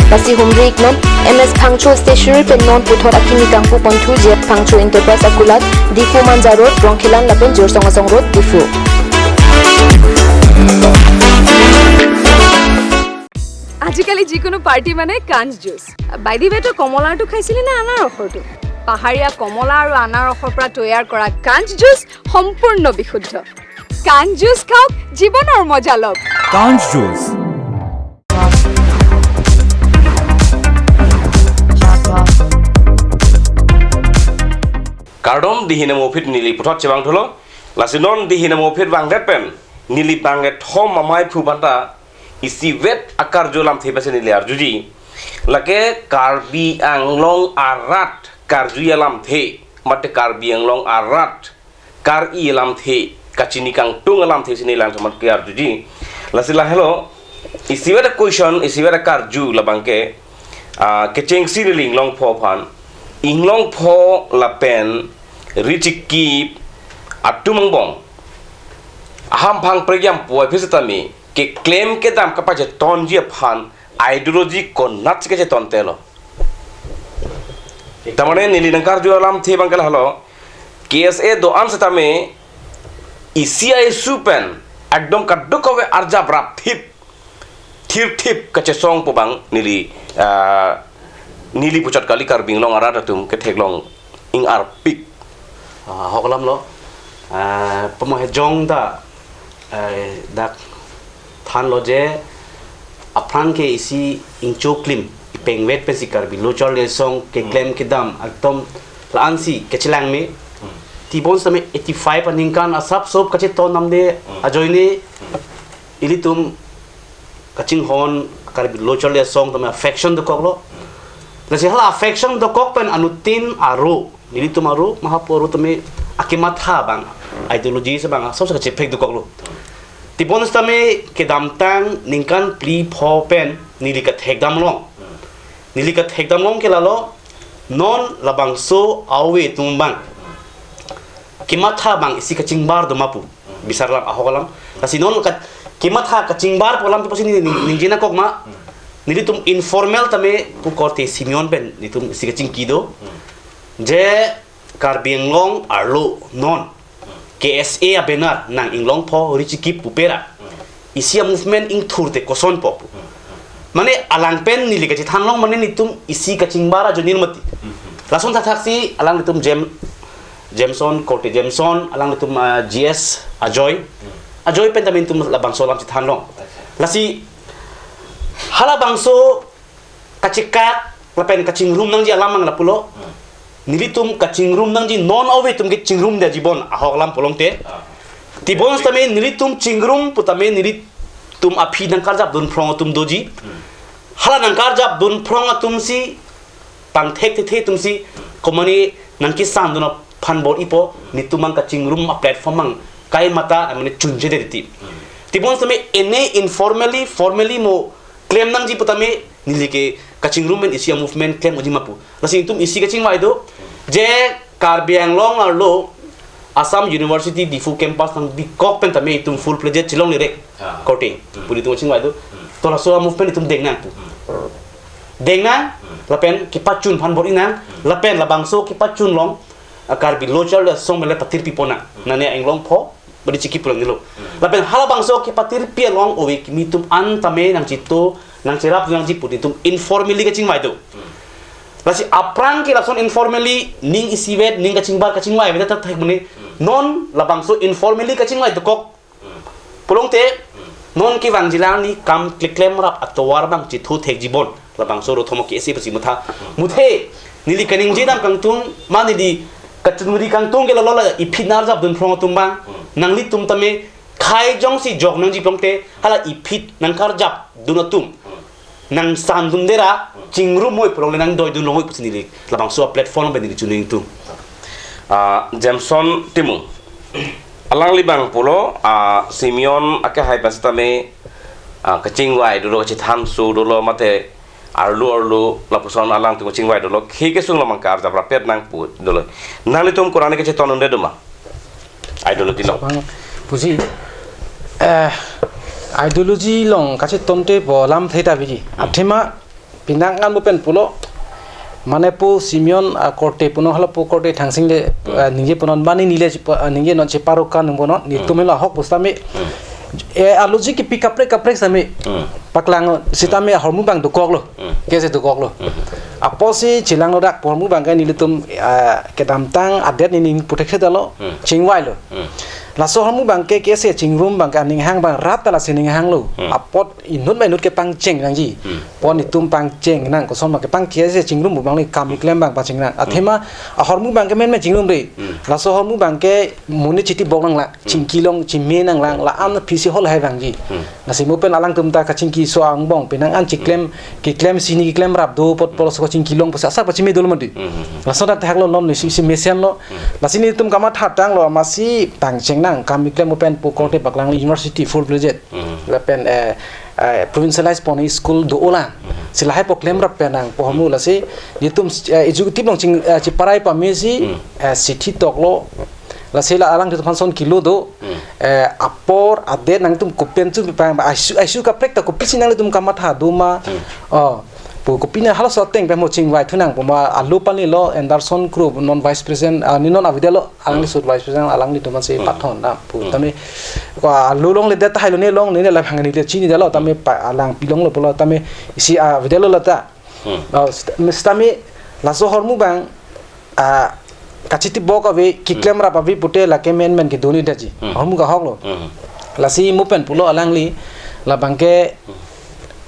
Lasi humri-iknon, M S Phangcho Stationery pen non puthot akimi kangpu ponthu je Phangcho Enterprise akulat, Diphu Manja Road, Rongkhelan lapen Jorsong Asong Road, Diphu. আজিকালি যিকোনো পাৰ্টি মানে কাঞ্চ juice. By the ৱে, তই কমলাৰটো খাইছিলি নে আনাৰসৰটো? পাহাৰীয়া কমলা আৰু আনাৰসৰ পৰা তৈয়াৰ কৰা কাঞ্চ জুচ সম্পূৰ্ণ বিশুদ্ধ। কাঞ্চ জুচ খাওক, জীৱনৰ মজা লওক। কাঞ্চ juice. Kardom, Dihi Namo aphi neli puthot chevang thulo. Lasi non Dihi Namo aphi vangdet pen neli bangkethom amei aphu aphanta isivet akarju alamthe pensi neli arjuji. Lake Karbi Anglong arat karju alamthe, mate Karbi Anglong arat kar-i alamthe, kachini kangtung alamthe si neli langthamat ke arjuji. Lasi lahelo, isivet a-question, isivet akarju labang ke, ah, kechengsi neli Inglongpho aphan. Inglongpho lapen Richie Kip atum angbong ahamphang prekjampo aphi setame keklem kedam kapachetonji aphan ideology konatsi kachetontelo? Tamane neli nangkarju alamthe abang ke lahelo, K S A do-an setame isi a-issue pen ekdom kadokave arjap rapthip thirthip kachesongpo abang neli, ah, neli puchot kali, Karbi Anglong arat atum ketheklong ingarpik. Ah, ahok alam lo. Ah, pamahejong ta, eh, dak thanlo je aphrang ke isi ingchoklim ipengvet pensi Karbi Lo Charli Asong keklem kedam ekdom la-ansi kachelang me. Hmm. Tebon setame eighty-five aningkan asap sop kacheton namde, hmm, ajoine, hmm, ilitum kachinghon Karbi Lo Charli Asong tame affection dokoklo. Lasi hala affection dokok pen anuttin aro, nelitum aro, mahapu aro tame akimatha abang, ideology si abang, asap si kachepek dokoklo. Tebon setame kedamtang ningkan phli pho pen neli kathekdam long. Neli kathekdam long ke lalo, non labangso a-ove atum abang kimatha abang isi kachingbar do ma pu bisar alam, ahok alam. Lasi non ka, kimatha kachingbarpo alam tu pasi ni, ni, ningje nangkok ma. Nelitum informal tame pu korte Simeon pen nelitum isi kachingki do. Je Karbi Anglong arlo non K S A a-banner nang Inglongpho Richie Kip pupe ra isi a-movement ingthurte kosonpo pu. Mane alang pen neli kachethan long mane nelitum isi kachingbar ajoine mati. Lason thakthaksi alanglitum Jem-, Jameson, korte Jameson, alanglitum, ah, G S Ajoy. Ajoy pen tame nelitum labangso alam chethan long. Lasi halabangso kachekak lapen kachingrum nangji alam abang lapulo. Hmm. Nelitum kachingrum nangji, non a-ove atum ke chingrumde jibon ahok alam pulote. Ah. Tebon sitame nelitum chingrum putame nelitum aphi nangkarjapdun phrong atum doji. Hala nangkarjapdun phrong atumsi pangthek thethe atumsi komane nangkesandun aphan bor-ipo, netum abang kachingrum a-platform abang kaimata amane chunje de titi. Tebon sitame ene informally, formally mo klem nangji putame neli ke kachingrum pen isi a-movement klem unji ma pu. Lasi netum isi kachingvai do, je Karbi Anglong arlo Assam University Diphu campus nangdikok pen tame itum full-fledged chelongle rek. Ah. Korte. Hmm. Pu netum kachingvai do. Hmm. To laso a-movement itum deng nang pu. Hmm. Deng nang, Hmm. lapen kepachun aphan bor-i nang, Hmm. lapen labangso kepachun along, a Karbi Lo Charli Asong mele patirpi pon nang. Hmm. Nane inglong pho, badi chiki pulang nilo. Hmm. Lapen halabangso kepatirpi along ove kimi atum an tame nangcheto, nangcherap nangji pu netum informally kachingvai do. Hmm. Lasi aphrang ke lason informally ning isivet, ning kachingbar kachingvai vet ta thek mene. Hmm. Non labangso informally kachingvai dokok. Hmm. Pulote, Hmm. non kevangjilang ne kam keklemrap atovar abang chethu thekji bon. Labangso rothom ke isi pasi mutha. Hmm. Muthe, neli kaningje dam kangtung, ma neli kachunri kangtung ke lalo la iphi nangkarjapdun phrong atum abang. Hmm. Nanglitum tame khai jongsi jok nangji pulote, hala iphi nangkarjapdun atum. Hmm. Nangsandun dera, Hmm. chingrum moi pulongle nangdoidun longoi pusi neli labangso a-platform pen neli chuningtung. Ah, Jameson Timung. Alangli abang pulo, ah, Simeon akehai pen sitame, ah, kachingvai dolo, kachethanso dolo, mate arlo arlo lapuson alangtum kachingvai dolo, khei kesung lamang karjap rapet nang pu dolo. Nanglitum kurang ni kacheton unde doma? Ideology along. Bang, puji, eh, ideology along kachetonte pu alam theta biji. Hmm. Athema penang an mo pen pulo, mane pu Simeon, ah, korte puno hala pu korte thangsing le, Hmm. ah, ningje punon bani nile chepa-, ah, ningje non cheparukan nung punon, Hmm. netum helo ahok pu sitame. Hmm. Eh, ideology kipi kaprek kaprek sitame. Hmm. Paklang sitame ahormu abang dokoklo. Hmm. Kese dokoklo. Hmm. Apotsi chelanglo dak ahormu abang ke nelitum, ah, kedamtang adet ne ning puthek thedalo. Hmm. Chingvailo. Hmm. Laso ahormu abang ke kese chingrum abang ke aning hang abang rat ta lasi ning hanglo. Hmm. Apot inut ma inut kepangcheng nangji. Hmm. Pon itum pangcheng nang koson abang ke pang kese chingrum abang le kam keklem abang pangcheng nang. Hmm. Athema ahormu abang ke menmen chingrumre. Hmm. Laso ahormu abang ke monit chiti bok nanglang. Chingki long, chime nanglang, la-an aphi si hol hai vangji. Hmm. Lasi mo pen alangtum ta kachingki so angbong, penang an chiklem, Hmm. keklem sini keklemrap do, pot polo so kachingki long, pusi asar pachime dolo mati. Hmm, hmm, hmm. Laso dak thaklo non si, si mesen lo. Hmm. Lasi netum kamatha tanglo, masi pangcheng nang, kam keklem mo pen pu korte paklang university full-fledged. Hmm. Lapen, eh, eh, provincialized pon school do-olang. Hmm. Si lahai pu klemrap pen nang, pu ahormu lasi, netum, eh, executive along ching, eh, cheparai pamesi, Hmm. eh, sithi toklo. Lasi la alangtum aphan son kilo do, Hmm. eh, apor, adet nangtum kopi pen chu pang, asu, asu kaprek ta kopisi nanglitum kamatha doma. Hmm. Oh, pu kopi na halaso ateng pen mo chingvai thu nang pu ma alu pani lo Anderson Kro non vice president, ah, ne non avedetlo, alangli Hmm. sut vice president, alanglitum aphansi Hmm. pathon na pu. Hmm. Tame, ko alu longle det tahai lo ne long, ne ne la hang ne le chinidetlo, tame pa, alang pi longlo pulo, tame isi avedetlo lata. Hmm. Oh, st-, sitame laso ahormu abang, ah, kachiti bok ave, keklemrap ave pute lake menmen kedo ni daji. Hmm. Ahormu kahoklo. Hmm. Lasi mo pen pulo alangli, labang ke Hmm.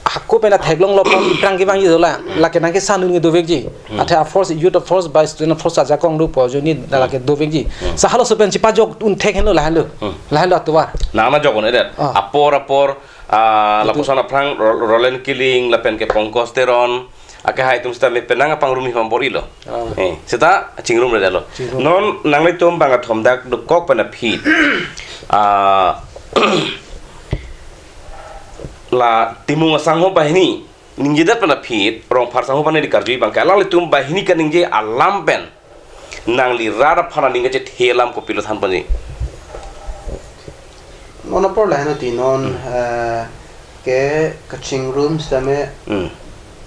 hako pen atheklonglo pon iprang kevangji dolang. Hmm. Lake nangkesandun kedovekji. Hmm. Athe a-force, youth a-force by student a-force ajakong dopo ajoine Hmm. lake dovekji. Hmm. Sa halaso pen chepajok un thek henlo lahenlo. Hmm. Lahenlo atovar. Nang ma jok un-edet. Ah. Apor, apor, ah, Betul. lapuson aphrang Ro-, Roland Killing, lapen ke Pankaj Teron, akehai atum sitame penang apangrum aphan bor-ilo. Ah. Eh, seta chingrumredetlo. Chingrum. Non nanglitum abang athom dak dokok pen aphi. Ah, la Timung asangho banghini ningjedet pen aphi, Rongphar sangho banghini karju abang ke alanglitum banghini kaningje alam pen nangli rat aphan aning kachethe alam kopilo than ponji? Non apor lahenlo ti non, Hmm. eh, ke kachingrum sitame Hmm.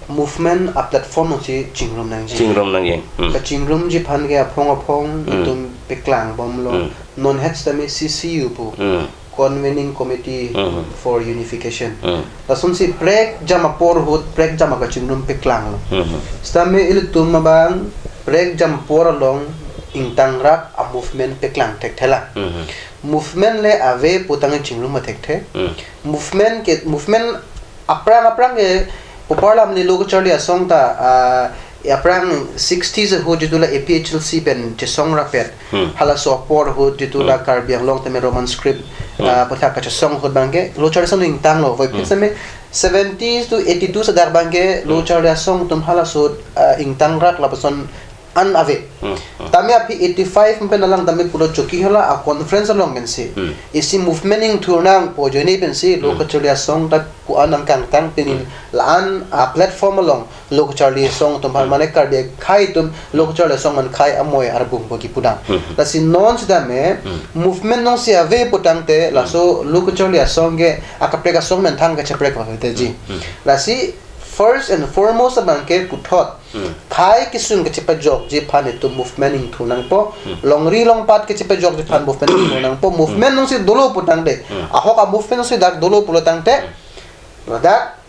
movement a-platform alongsi chingrum nangji. Chingrum nangji. Hmm. Kachingrumji aphan ke aphong aphong Hmm. itum paklang bomlo. Hmm. Non het sitame C C U pu. Hmm. Convening Committee Hmm. for Unification. Hmm. Lasonsi prekjam apor ahut prekjam akachingrum paklanglo. Hmm. Sitame ilitum abang prekjam apor along ingtangrak a-movement paklang thekthelang. Hmm. Movement le ave pu tangte chingrum ma thekthe. Hmm. Movement ke, movement aphrang aphrang ke, pu parlam ni lo kacharli asong ta, ah, Aphrang sixties ahut jitu la A P H L C pen chesong rapet. Hmm. Halaso apor ahut jitu la Hmm. Karbi Anglong tame Roman script, Hmm. ah, aputhak kachesong ahut abangke, Lo Charli Asong ingtanglo, voiphit Hmm. same seventies to eighty-two seta abangke, Lo Hmm. Charli Asong atum halaso, ah, ingtangrak lapuson an ave. Hmm. Hmm. Tame aphi eighty-five pen alang tame pulo choki hala a conference along pensi. Hmm. Isi movement ingthurnangpo ajoine pensi, Lo Hmm. Kacharli Asong ta ku-an nangkangtang pinin Hmm. la-an a platform along Lo Kacharli Asong atum aphan Hmm. mane Karbi akhei atum Lo Kacharli Asong man khei amoi arbung pu kipudam. Hmm. Lasi non sitame Hmm. movement nongsi ave putangte Hmm. laso Lo Kacharli Asong ke akaprek asong men thang kacheprek avete ji. Hmm. Hmm. Lasi first and foremost abangke puthot Hmm. khei kesung kachepajokji aphan itum movement ingthurnangpo, Hmm. longri longpat kachepajokji aphan movement ingthurnangpo, movement Hmm. nongsi dolo putangte. Hmm. Ahok a movement nongsi dak dolo pulotangte. Hmm. Ladak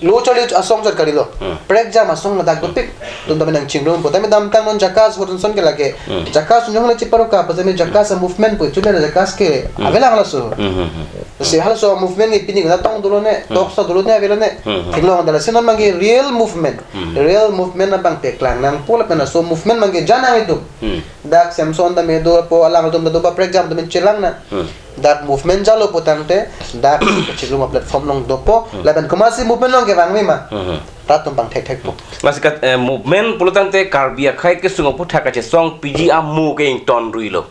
Lo Charli Asong chot kalilo. Hmm. Prekjam asong ladak dopik. Itum tame nangchingrumpo. Tame damtang non JACAS ahut ason ke lake. Hmm. JACAS unjong le chiparuka, pasame JACAS a movement pu, chule JACAS ke Hmm. avelang laso. Hmm, hmm, hmm. Si halaso movement ni pini na tong dolo ne, Hmm. talks ta dolo ne, avelo ne. Hmm, hmm. Theklong dala si non abangke real movement. Hmm. Real movement abang theklang nangpo lapen laso movement abangke janang itum. Hmm. Dak Samson tame dopo, alang atum ta dopo, prekjam atum chelang na. Hmm. Dak movement jalo putangte, dak kachingrum a platform along dopo, Hmm. lapen komatsi movement along kevang me ma. Hmm, hmm. Rat atum pangthekthekpo. Lasi kat, eh, movement pulotangte Karbi akhei kesung aputhak kachesong P G amo ke ingtonruilo.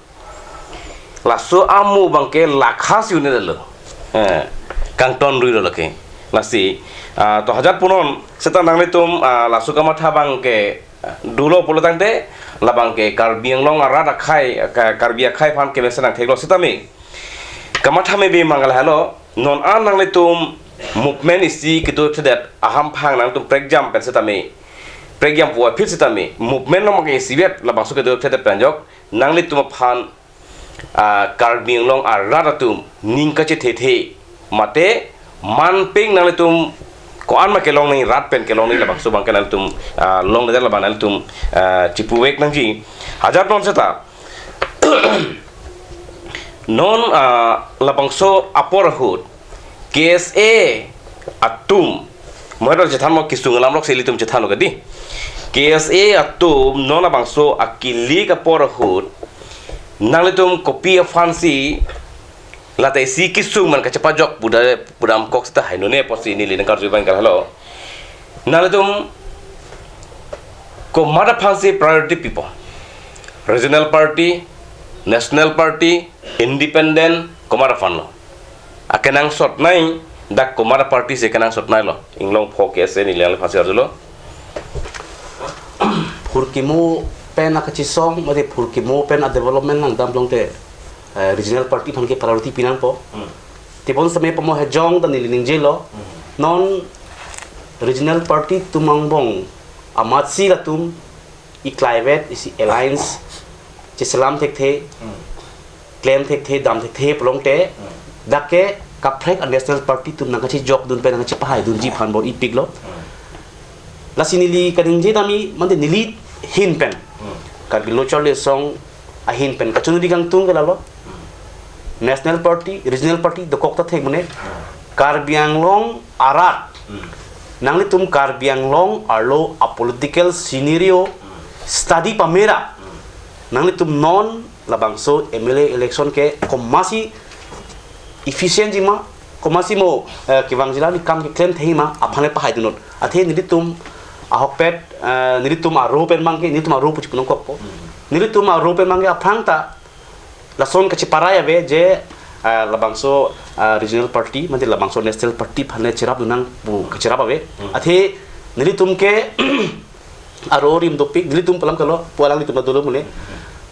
Laso amo abangke lakhas unit lo. Eh, kangtonruilo lake. Lasi, ah, to hajat punon, seta nanglitum, ah, laso kamatha abangke, ah, dolo pulotangte, labangke Karbi Anglong arat akhei, Ka-, Karbi akhei aphan kemesen nangtheklo sitame. Kamatha me be mangal halo, non an nanglitum movement isi kedo thedet ahamphang nangtum prekjam pen sitame. Prekjam puvoiphit sitame, movement along ke isivet labangso kedo thedet pen ajok, nanglitum aphan, ah, Karbi Anglong arat atum ning kachethethe, mate manpeng nanglitum ko-an ma kelong nangji, rat pen kelong nangji labangso abangke nanglitum, ah, longledet labang nanglitum, ah, chipuvek nangji. Hajat non seta. Non, ah, labangso apor ahut K S A atum, mo hetlo chethanlo, kesung alam lok si ilitum chethanlo kedi. K S A atum non labangso akilik apor ahut nanglitum kopi aphansi lata isi kesung man kachepajok puda, pudamkok seta hai nune apotsi neli nangkarju abang kal halo. Nanglitum komat aphansi priority pipo? Regional party, national party, independent, komat aphanlo? Akenangsot nai, dak komat party si kenangsot nailo? Inglong pho K S A neli nangliphansi arjulo. Phurkimo pen akachesong, mate phurkimo pen a development nangdam longte, eh, regional party aphan ke priority pinangpo. Hmm. Tebon sitame pamo hejong ta neli ningjelo. Hmm. Non regional party atum angbong amatsi latum iklaivet isi alliance cheselam thekthe, Hmm. klem thekthe, dam thekthe pulongte, Hmm. dak ke kaprek a national party atum nangkachejokdun pen nangkachepahaidunji aphan bor-ipiklo. Hmm. Lasi neli kaningje tame, mate neli ahin pen, Hmm. Karbi Lo Charli Asong ahin pen kachiningri kangtung ke lalo. Hmm. National party, regional party dokok ta thek mane. Hmm. Karbi Anglong arat. Hmm. Nanglitum Karbi Anglong arlo a political scenario Hmm. study pamera. Hmm. Nanglitum non labangso M L A election ke komatsi efficient ji ma, komatsi mo, eh, kevangji alam akam keklem thei ma, aphan le pahaidunnon. Athe nelitum ahokpet, eh, nelitum aro pen abangke, nelitum aro pu chipu nangkokpo. Hmm. Nelitum aro pen abangke aphrang ta lason kacheparai ave je, eh, labangso, eh, regional party, mate labangso national party aphan le cherapdunnang pu kacherap ave. Hmm. Athe nelitum ke aro arim dopik, nelitum pu alam kalo, pu alanglitum ta dolo mule.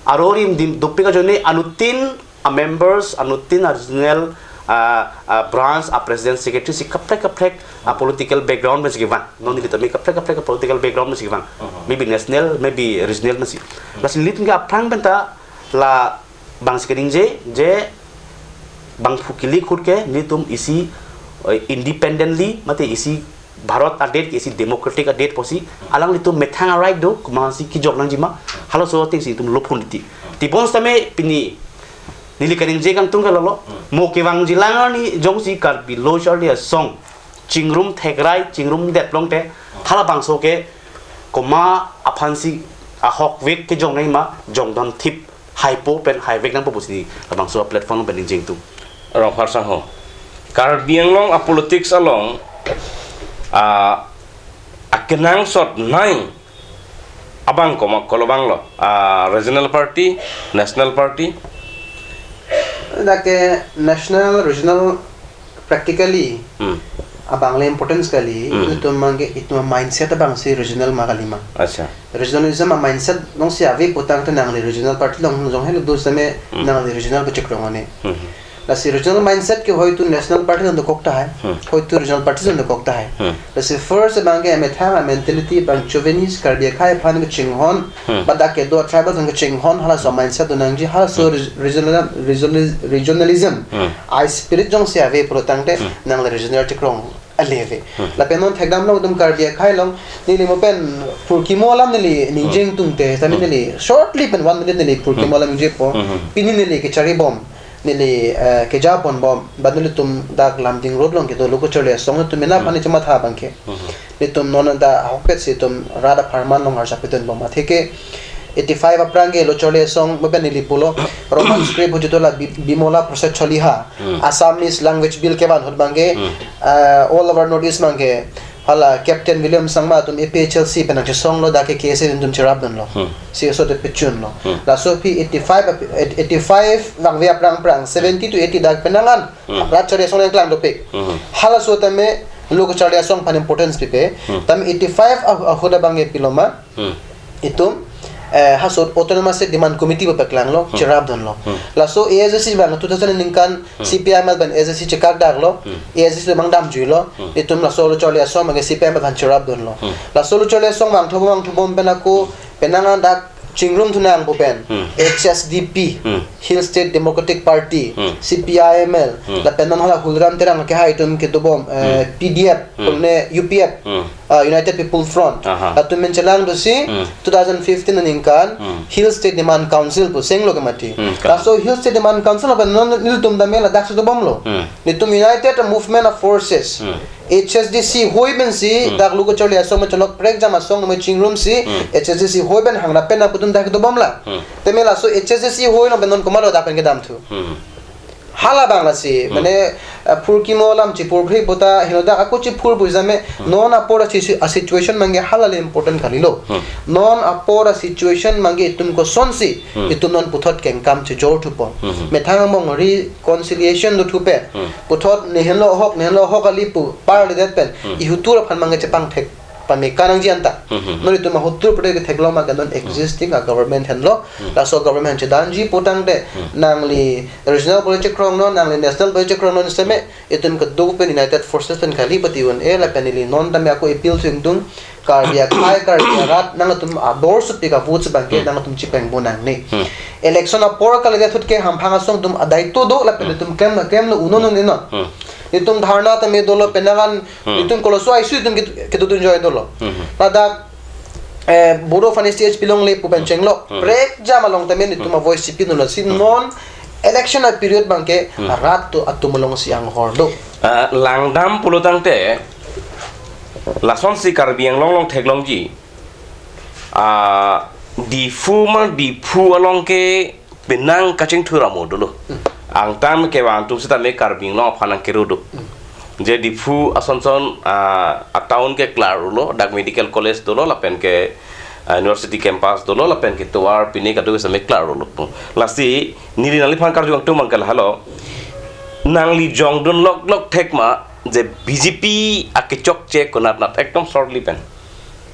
Aro arim dim dopik ajoine anuttin a members, anuttin a regional, ah, ah, branch a president, secretary si kaprek kaprek a political background pensi kevang. Non neli tame kaprek kaprek a political background pensi kevang. Uh-huh. Maybe national, maybe regional pensi. Hmm. Lasi nelitum ke aphrang pen ta labangsi kaningje, je bangphu kilik ahut ke nelitum isi, eh, independently, mate isi Bharat adet ke isi democratic adet pusi, alanglitum methang a right do, komatsi kejok nangji ma, halaso atengsi itum lopun titi. Tebon sitame pini neli kaningje kangtung ke lalo, mo kevangji alang arni jongsi Karbi Lo Charli Asong chingrum thekrai, chingrumdet longte, halabangso ke komat aphansi ahokvek kejong nangji ma, jongdam thip haipo pen haivek nangpo pusi labangso platform pen ningje ingtung. Rongphar sangho. Karbi Anglong a politics along, ah, akenangsot nai abang komat kolo abang lo. Ah, regional party, national party. Dak ke national, regional, practically, Hmm. abang le importance kali, Hmm. itum abang ke, itum mindset abangsi regional ma kali ma. Acha. Regionalism a mindset alongsi ave putangte nangli regional party along jong helo do seme Hmm. nangli regional kechekrong ane. Hmm. Lasi regional mindset ke hoitu national party along dokok tahai, Hmm. hoitu regional party along dokok tahai. Hmm. Lasi first abang ke methang a mentality abang chauvinist Karbi akhei aphan kachinghon, Hmm. ba dak kedo tribal aphan kachinghon, halaso mindset do nangji, halaso Hmm. reg-, regional, regional, regionalism. Hmm. A spirit jongsi ave pulotangte Hmm. nangli regional chekrong ale ave. Hmm. Lapen non thekdam along itum Karbi akhei along neli mo pen purkimo alam neli ningje Hmm. ingtungte, tame Hmm. neli shortly pen one minute neli purkimo Hmm. alam ningjepo. Hmm. Pini neli kecharibom, neli, eh, keja ponbom, ba nelitum dak Lumding Road along kedo lo kacharli asong nelitum mena Hmm. aphan chematha abang ke. Hmm. Nelitum non ta ahokpet si itum rat apharman along arjap pidunbom. Atheke eighty-five aphrang ke lo charli asong mo pen neli pulo Roman script ho jitola Bi-, Bimola Prasad Chaliha. Hmm. Assamese language bill kevan ahut abang ke, Hmm. ah, all over North East abang ke hala Captain William Sangma atum A P H L C pen nangchesong lo, dak ke K S A atum cherapdun lo. Hmm. Si aso te pechun lo. Hmm. Laso aphi eighty-five ap-, eight-, eighty-five vangve aphrang aphrang, seventy to eighty dak penang an. Hmm. Rat charli asong nangklang dopik. Hmm. Halaso tame lo kacharli asong aphan importance pipe. Hmm. Tame eighty-five ah-, ahut abang ke pilo ma. Hmm. Itum, eh, halaso Autonomous State Demand Committee pu paklang lo, Hmm. cherapdun lo. Hmm. Laso A S D C abang two thousand aningkan Hmm. C P I M L pen A S D C chekak dak lo, Hmm. A S D C abang damjui lo, Hmm. itum laso lo charli asong abang ke C P I M L aphan cherapdun lo. Hmm. Laso lo charli asong vangthu vangthu bom pen ako, penang an dak chingrum thunang pu pen, Hmm. H S D P, Hmm. Hill State Democratic Party, Hmm. C P I M L, Hmm. lapen non hala Hulram Terang kehai atum kedobom, eh, Hmm. P D F, Hmm. pune U P F, Hmm. ah, United People Front. Aha. Latum pen chelang dosi, Hmm. two thousand fifteen aningkan, Hmm. Hill State Demand Council pu senglo kemati. Hmm, ka. Laso Hill State Demand Council lapen non nelitum tame ladak si dobom lo. Hmm. Nelitum United Movement of Forces. Hmm. H S D C hoi pensi, Hmm. dak lo kacharli asong me chalok prekjam asong me chingrum si, Hmm. H S D C hoi pen hangna pen aputun dak dobom la. Hmm. Tame laso H S D C hoi along pen non komatlo dak pen kedamthu. Hmm. Hala abang lasi, Hmm. mane, eh, purkimo alam chipurphri puta, hino dak ako chiphur pu jame, Hmm. non apor a situ-, a situation abang ke hala le important kalilo. Hmm. Non apor a situation abang ke itum kosonsi, Hmm. itum non puthot kengkam chejor thupo. Hmm. Methang among reconciliation do thupe. Hmm. Puthot nehenlo ahok, nehenlo ahok kali pu parlidet pen. Hmm. Ihutur aphan abang ke chepangthek pame kanangji anta. Hmm, hmm. Non itum ahutur pute ketheklong abang ke non Hmm. existing a government henlo. Hmm. Laso government chedanji putangte Hmm. nangli regional pu le chekrong non, nangli national pu le chekrong non seme, itum keduk pen United Forces pen kali pati un-e lapen neli non tame ako appeal thu ingtung Karbi akhei, Karbi arat, nangtum abor supi ka votes abang ke Hmm. nangtum chipeng bo nangne. Hmm. Election apor kalidet ahut ke hamphang asong atum adai to do lapen Hmm. itum klem na klem lo uno no ne no. Hmm. Itum dharna tame dolo penang an Hmm. itum koloso aisu itum kit-, kitutun joy dolo. Hmm. Ladak, eh, Bodo aphan stage pilongle pu pen chenglo. Hmm. Prekjam along tame itum Hmm. a voice chipi dolo si Hmm. non election a period abang ke Hmm. rat atum alongsi anghor do. Ah, langdam pulotangte, lasonsi Karbi Anglong along theklongji. Ah, Diphu ma Diphu along ke penang kachingthur amo dolo. Hmm. Angtan kevang atum sitame Karbi Anglong aphan nangkero do. Hmm. Je Diphu asonson, ah, a town ke klar lo, dak medical college dolo, lapen ke, ah, university campus dolo, lapen ke tovar pine kado sitame klar lo. Lasi, neli nangliphan karju ingtung abang ke lahelo. Nangli jongdun loklok thek ma, je B J P akechokche konatnat ekdom shortly pen.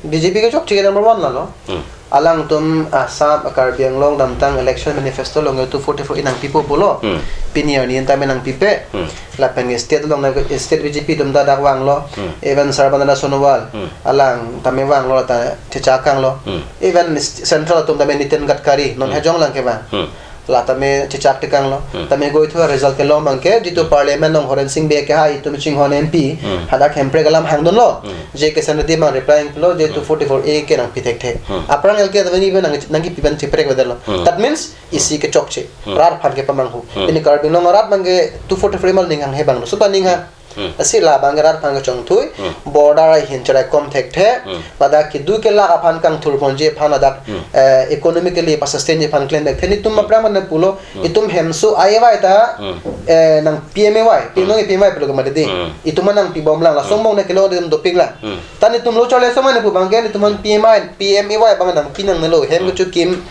B J P kechokche ke number one lalo. Hmm. Alangtum Assam, Karbi Anglong damtang election manifesto along two forty-four inangpipo pulo. Hmm. Pini arni tame nangpipe. Hmm. Lapen ke state along na state B J P atum ta dak vanglo. Hmm. Even Sarbananda Sonowal. Hmm. Alang tame vanglo ta chechak kanglo. Hmm. Even s-, central atum tame Nitin Gadkari non Hmm. hejong lang kevang. Hmm. La tame chechak tekanglo. Hmm. Tame goi thu result kelong abang ke, jitu parliament along Horen Sing Bey kehai itum chinghon M P, Hmm. hadak Hemprek alam hangdunlo. Hmm. Je ke Senate abang reply inglo, je Hmm. two forty-four A ke nangpi thekthe. Hmm. Aphrang L K Advani abang nang, nangkipi abang chiprek vedetlo. Hmm. That means, isi kechokche. Hmm. Rat aphan kepamanghu. Hmm. Pini Karbi Anglong arat abang ke two forty-four A mal ning hanghe abang lo. Supa ning ha. Hmm. Lasi labang ke rat aphan kachongthui, Hmm. border ahin cherai kom thekthe, Hmm. ladak kedo kelak aphan kangthur ponji aphan ladak, Hmm. eh, economically pasustain ji aphan klem thekthe. Netum Hmm. aphrang mane pulo, Hmm. itum hemso A Y ta, Hmm. eh, nang P M A Y, Hmm. pinong P M A Y pulo ke mati di. Hmm. Itum nangpibomlang, laso Hmm. angbong ne kelo dopiklang. Hmm. Ta netum lo chole so mane pu abang ke, netum P M I, P M A Y abang nangpi nangnelo, hem Hmm. kechokim,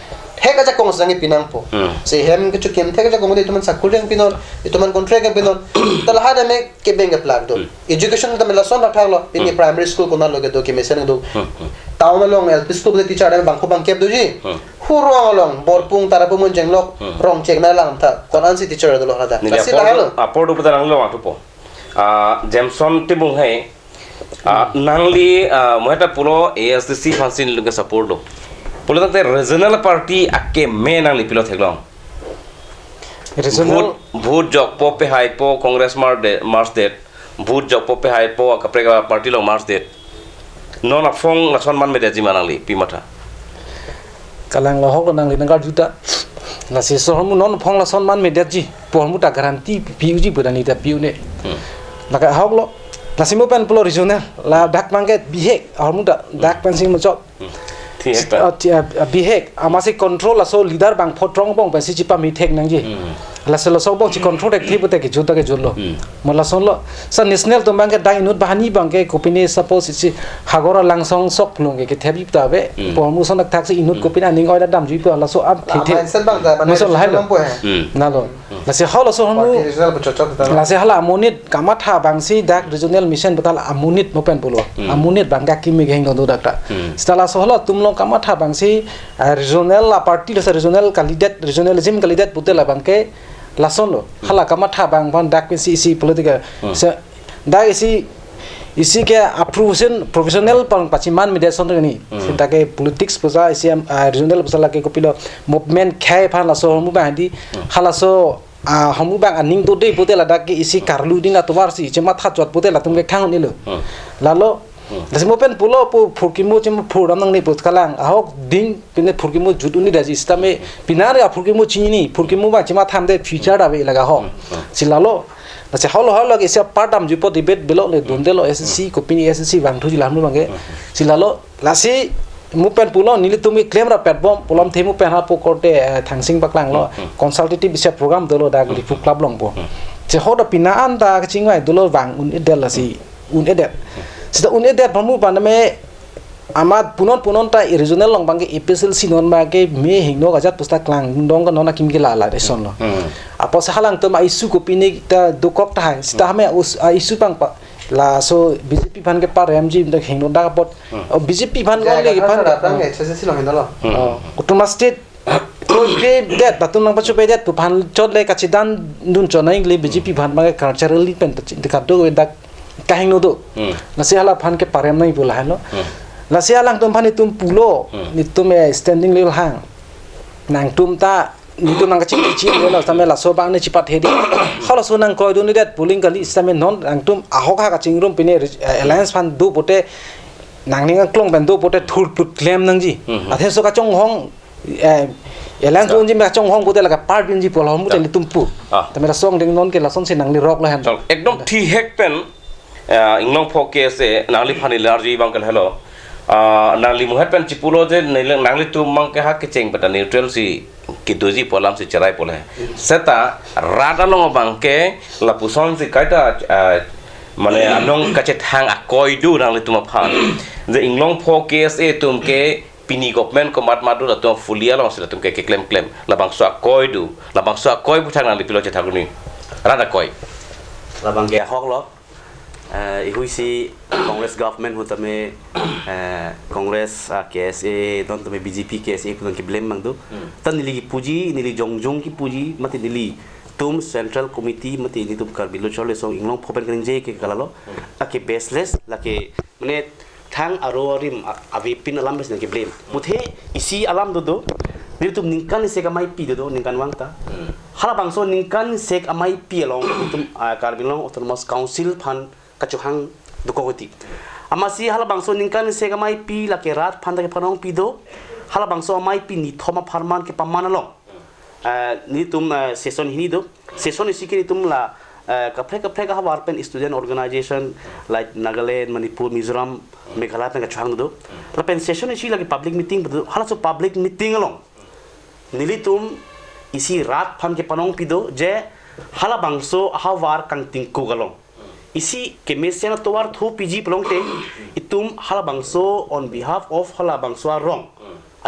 thek ajakong sang pinangpo. Hmm. Si hem kechokim, thek ajakong di itum sakuri nangpinon, itum contract nangpinon. Ta lahai dam ke beng ke plak do. Hmm. Education ta mela son thaklo, pini Hmm. primary school konat lo kedo kemesen do. Hmm. Hmm. Town along L P school ke teacher dam bangkho bangkep doji. Hmm. Hurong along, Borpung, Tarapung, Monjenglok, Hmm. Rongchek na alam ta. Konat si teacher dolo hada. Neli Lasi apor lahai do, lo. apor do pu ta nangli vangthupo. Ah, Jameson Timung hai. Ah, Hmm. nangli, ah, mo heta pulo A S D C aphansi neli ke support do. Pulo tangte regional party akeme nangli pilo theklong. Regional Vote, vote jokpo pehaipo Congress mar de, march det. Vote jokpo pehaipo akaprek aparty along march det. Non aphong lason man medetji ma nangli pi matha. Kalang lo ahok lo nangli nangkarju ta. Lasi so ahormu non aphong lason man medetji pu ahormu ta guarantee pi-uji pu ta neli ta pi-un-e. Hmm. Lake ahok lo. Lasi mo pen pulo regional. Ladak abang ke bihek ahormu ta dak pensi muchot. Hmm. Thihek ta. Ah, thi-, ah, ah, bihek. Amatsi control laso leader bang photrong bong pensi chipamethek nangji. Hmm. Laso laso bong chi control thekthe pute kejut ta kejut lo. Hmm. Mo lason lo. Sa national atum abang ke dai inut bahani abang ke kopine suppose si Hagor Langsong sok lung ke kethep ip ta ave. Hmm. Pu ahormu son thaksi inut Hmm. kopine aning oi ta damjuipo laso ap La thithe. mindset abang ta, Maso lahai lo. Bang po hai. Hmm. Nalo. Lasi halaso ahormu. Party regional pu chot chot ta. Lasi hala amonit kamatha abangsi dak regional mission pu ta la amonit mo pen pulo. Hmm. Amonit abang ke akimi kehingno do dak ta. Hmm. Seta laso halatum along kamatha abangsi, ah, regional aparty laso regional candidate, regionalism candidate pute labang ke lason lo. Hmm. Hala kamatha abang aphan dak pensi isi political. Hmm. Se-, dak isi, isi ke a profession, professional pang pachiman media son ni. Hmm. Seta ke politics pusa isi am, ah, regional pusa lake kopilo movement khai aphan laso ahormu abang di. Hmm. Halaso, ah, ahormu abang aning dode pute ladak ke isi karlu din atovar si chematha chot pute latum ke khang ni lo. Hmm. Lalo, Hmm. lasi mo pen pulo pu phurkimo chim phurdam nangne pu kalang. Ahok ding pine phurkimo jut un-edetji sitame pinari aphurkimo chini, phurkimo abang chematham de future ta ave laga ho. Hmm. Hmm. Si lalo, lasi holo holo ke isi apart damjuipo debate belo le dundelo S C, Hmm. kopine S C vangthuji lam lo abang ke. Hmm. Si lalo, lasi mo pen pulo nelitum ke klem rapet bom, pulo athe mo pen hapu korte, eh, thangsing paklang lo, Hmm. consultative isi program dolo dak Hmm. Diphu club along po. Hmm. Si hoda pina an ta kachingvai dolo vang un-edet lasi, un-edet. Seta un-edet pamu paname amat punon punon ta i regional along abang ke A P H L C non abang ke me hingno kajat pusta klang dong ke non akim ke lala de son lo. Hmm. Apotsi halangtum a issue kopine ta dokok tahai, seta Hmm. hame us-, a issue abang pa, laso B J P aphan ke paremji dak hingno dak apot. Hmm. Oh, B J P aphan Jai ko le ka aphan. Thar tang H S C along hingno lo. Hmm. Oh, Autonomous State. Ko ke det batum nangpachopedet pu aphan chot le kachedandun chonai le B J P Hmm. aphan abang ke culturally pen ta chi-, dak do dak kahingno do. Hmm. Lasi hala aphan ke parem nai pu lahai lo. Hmm. Lasi alangtum aphan netum pulo, Hmm. netum, eh, standing level hang. Nangtum ta, netum nangkaching ching lo, sitame laso abang ne chipathe di. Halaso nangkroidundedet pu aling kali sitame non nangtum ahok ha kachingrum pine, eh, alliance aphan do pute nangning angklong pen do pute thurplut klem nangji. Hmm. Athe so kachonghong, eh, alliance Sa- unji me kachonghong pute lake part unji pu lo ahormu Sa- te netum pu. Ah. Tame laso angdeng non ke lasonsi nangli rok lo hen. Chal, ekdom thihek pen, ah, Inglongpho K S A nangliphan ilarji abang ke lahelo. Ah, nangli mo het pen chipulo je neli, nanglitum abang ke ha kecheng pen ta neutral si kedoji pu alamsi cherai pule. Seta rat along abang ke lapusonsi kaita, ah, mane anong kachethang akoi do nanglitum aphan. Je Inglongpho K S A atum ke pini government komat madu latum fully alongsi latum ke keklem klem. Labangso akoi do, labangso akoi puthak nangli pilo chethak un-e. Rat akoi. Labang ke ahok lo. Eh, ihui si Congress government ahut tame, eh, Congress, ah, K S A, non tame B J P, K S A pu nangke blame abang do. Hmm. Ta neli kipuji, neli jongjong kipuji, mate nelitum Central Committee, mate nelitum Karbi Lo Charli Asong Inglongpho pen kaningje ke kalalo. Hmm. Ake baseless, lake, mane, thang aro arim a-, avepin alam bes nangke blame. Muthe isi alam dodo. Nelitum ningkan isi kamai pi dodo, ningkan vang ta. Hmm. Halabangso ningkan isi kamai pi along, nelitum, ah, Karbi Anglong Autonomous Council aphan kachohang dokok iti. Amatsi halabangso ningkan isi kamai pi lake rat aphan ta kephanong pi do. Halabangso amai pi nithom apharman kepaman along. Eh, nelitum, eh, session hini do. Session isi ke nelitum la, Eh, kaprek kaprek ahavar pen student organization like Nagaland, Manipur, Mizoram, Meghalaya pen kachehang do. Lapen session isi lagi public meeting do. Halaso public meeting along nelitum isi rat aphan kepanong pido je halabangso ahavar kangtingkuk along isi kemesen atovar thu piji pulote itum halabangso on behalf of halabangso arong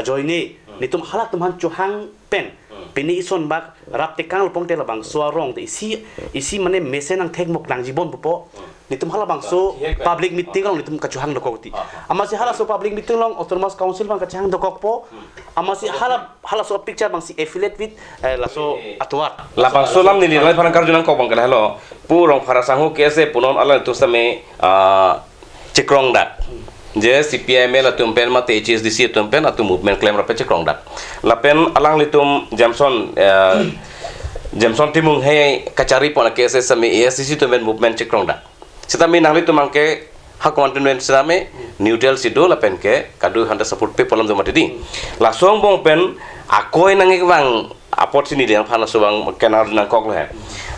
ajoine nelitum halatum aphan chehang pen pini ison bak rap tekang lo pulote labangso arong te isi isi mane mesen angthek mok nangji bon pupo. Nelitum halabangso public meeting along nelitum kachehang dokok ti. Amatsi halaso public meeting along Autonomous Council aphan kachehang dokokpo. Amatsi hala halaso picture abangsi affiliate with, eh, laso atovar. Labangso alam neli nangliphan karju nangkok abang ke lahelo. Pu Rongphar asangho K S A punon alanglitum sitame, ah, chekrongdak. Je C P I M L atum pen mate H S D C atum pen atum movement klem rap chekrongdak. Lapen alanglitum Jameson, eh, Jameson Timung he kachari pon K S A sitame A S D C atum pen movement chekrongdak. Sitame nanglitum abang ke ha komandan pen sitame neutral si do lapen ke kado hanta support pe pu alam do mati di. Laso angbong pen akoi nangkevang apor si neli nangphan laso abang ke nang nangkok lo he.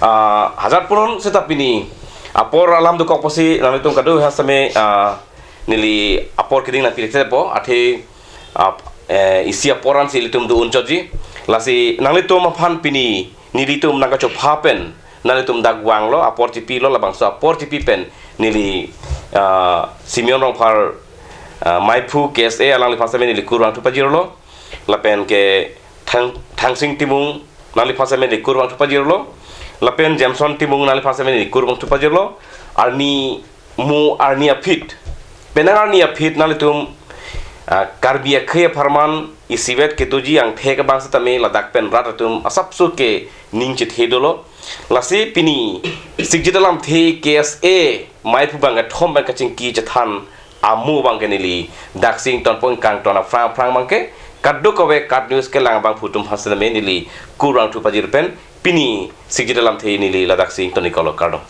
Ah, hajar punon seta pini apor alam dokok pusi nanglitum kado ha sitame, ah, neli apor keding nangpilek tepo athe, ah, eh, isi apor ansi ilitum do-un chotji. Lasi nanglitum aphan pini nelitum nangkachopha pen nanglitum dak vanglo apor chipi lo labangso apor chipi pen neli, ah, Simeon Rongphar, ah, Maiphu K S A alangliphan sitame neli kurvangthu pajirlo. Lapen ke Thang, Thangsing Timung nangliphan sitame neli kurvangthu pajirlo. Lapen Jameson Timung nangliphan sitame neli kurvangthu pajirlo. Arni mo arni aphi. Penang arni aphi nanglitum, ah, Karbi akhei apharman isivet kedoji angthek abang sitame ladak pen rat atum asapso ke ning chethe dolo. Lasi pini sikjit alamthe K S A Maiphu abang kethom pen kachingki chethan amo abang ke neli daksi ingtonpo, ingkangton aphrang aphrang abang ke kadokave KAT News kelang abangphu atum aphan sitame neli kurvangthu pajir pen pini sikjit alamthe neli ladaksi ington-ik lo, kardom.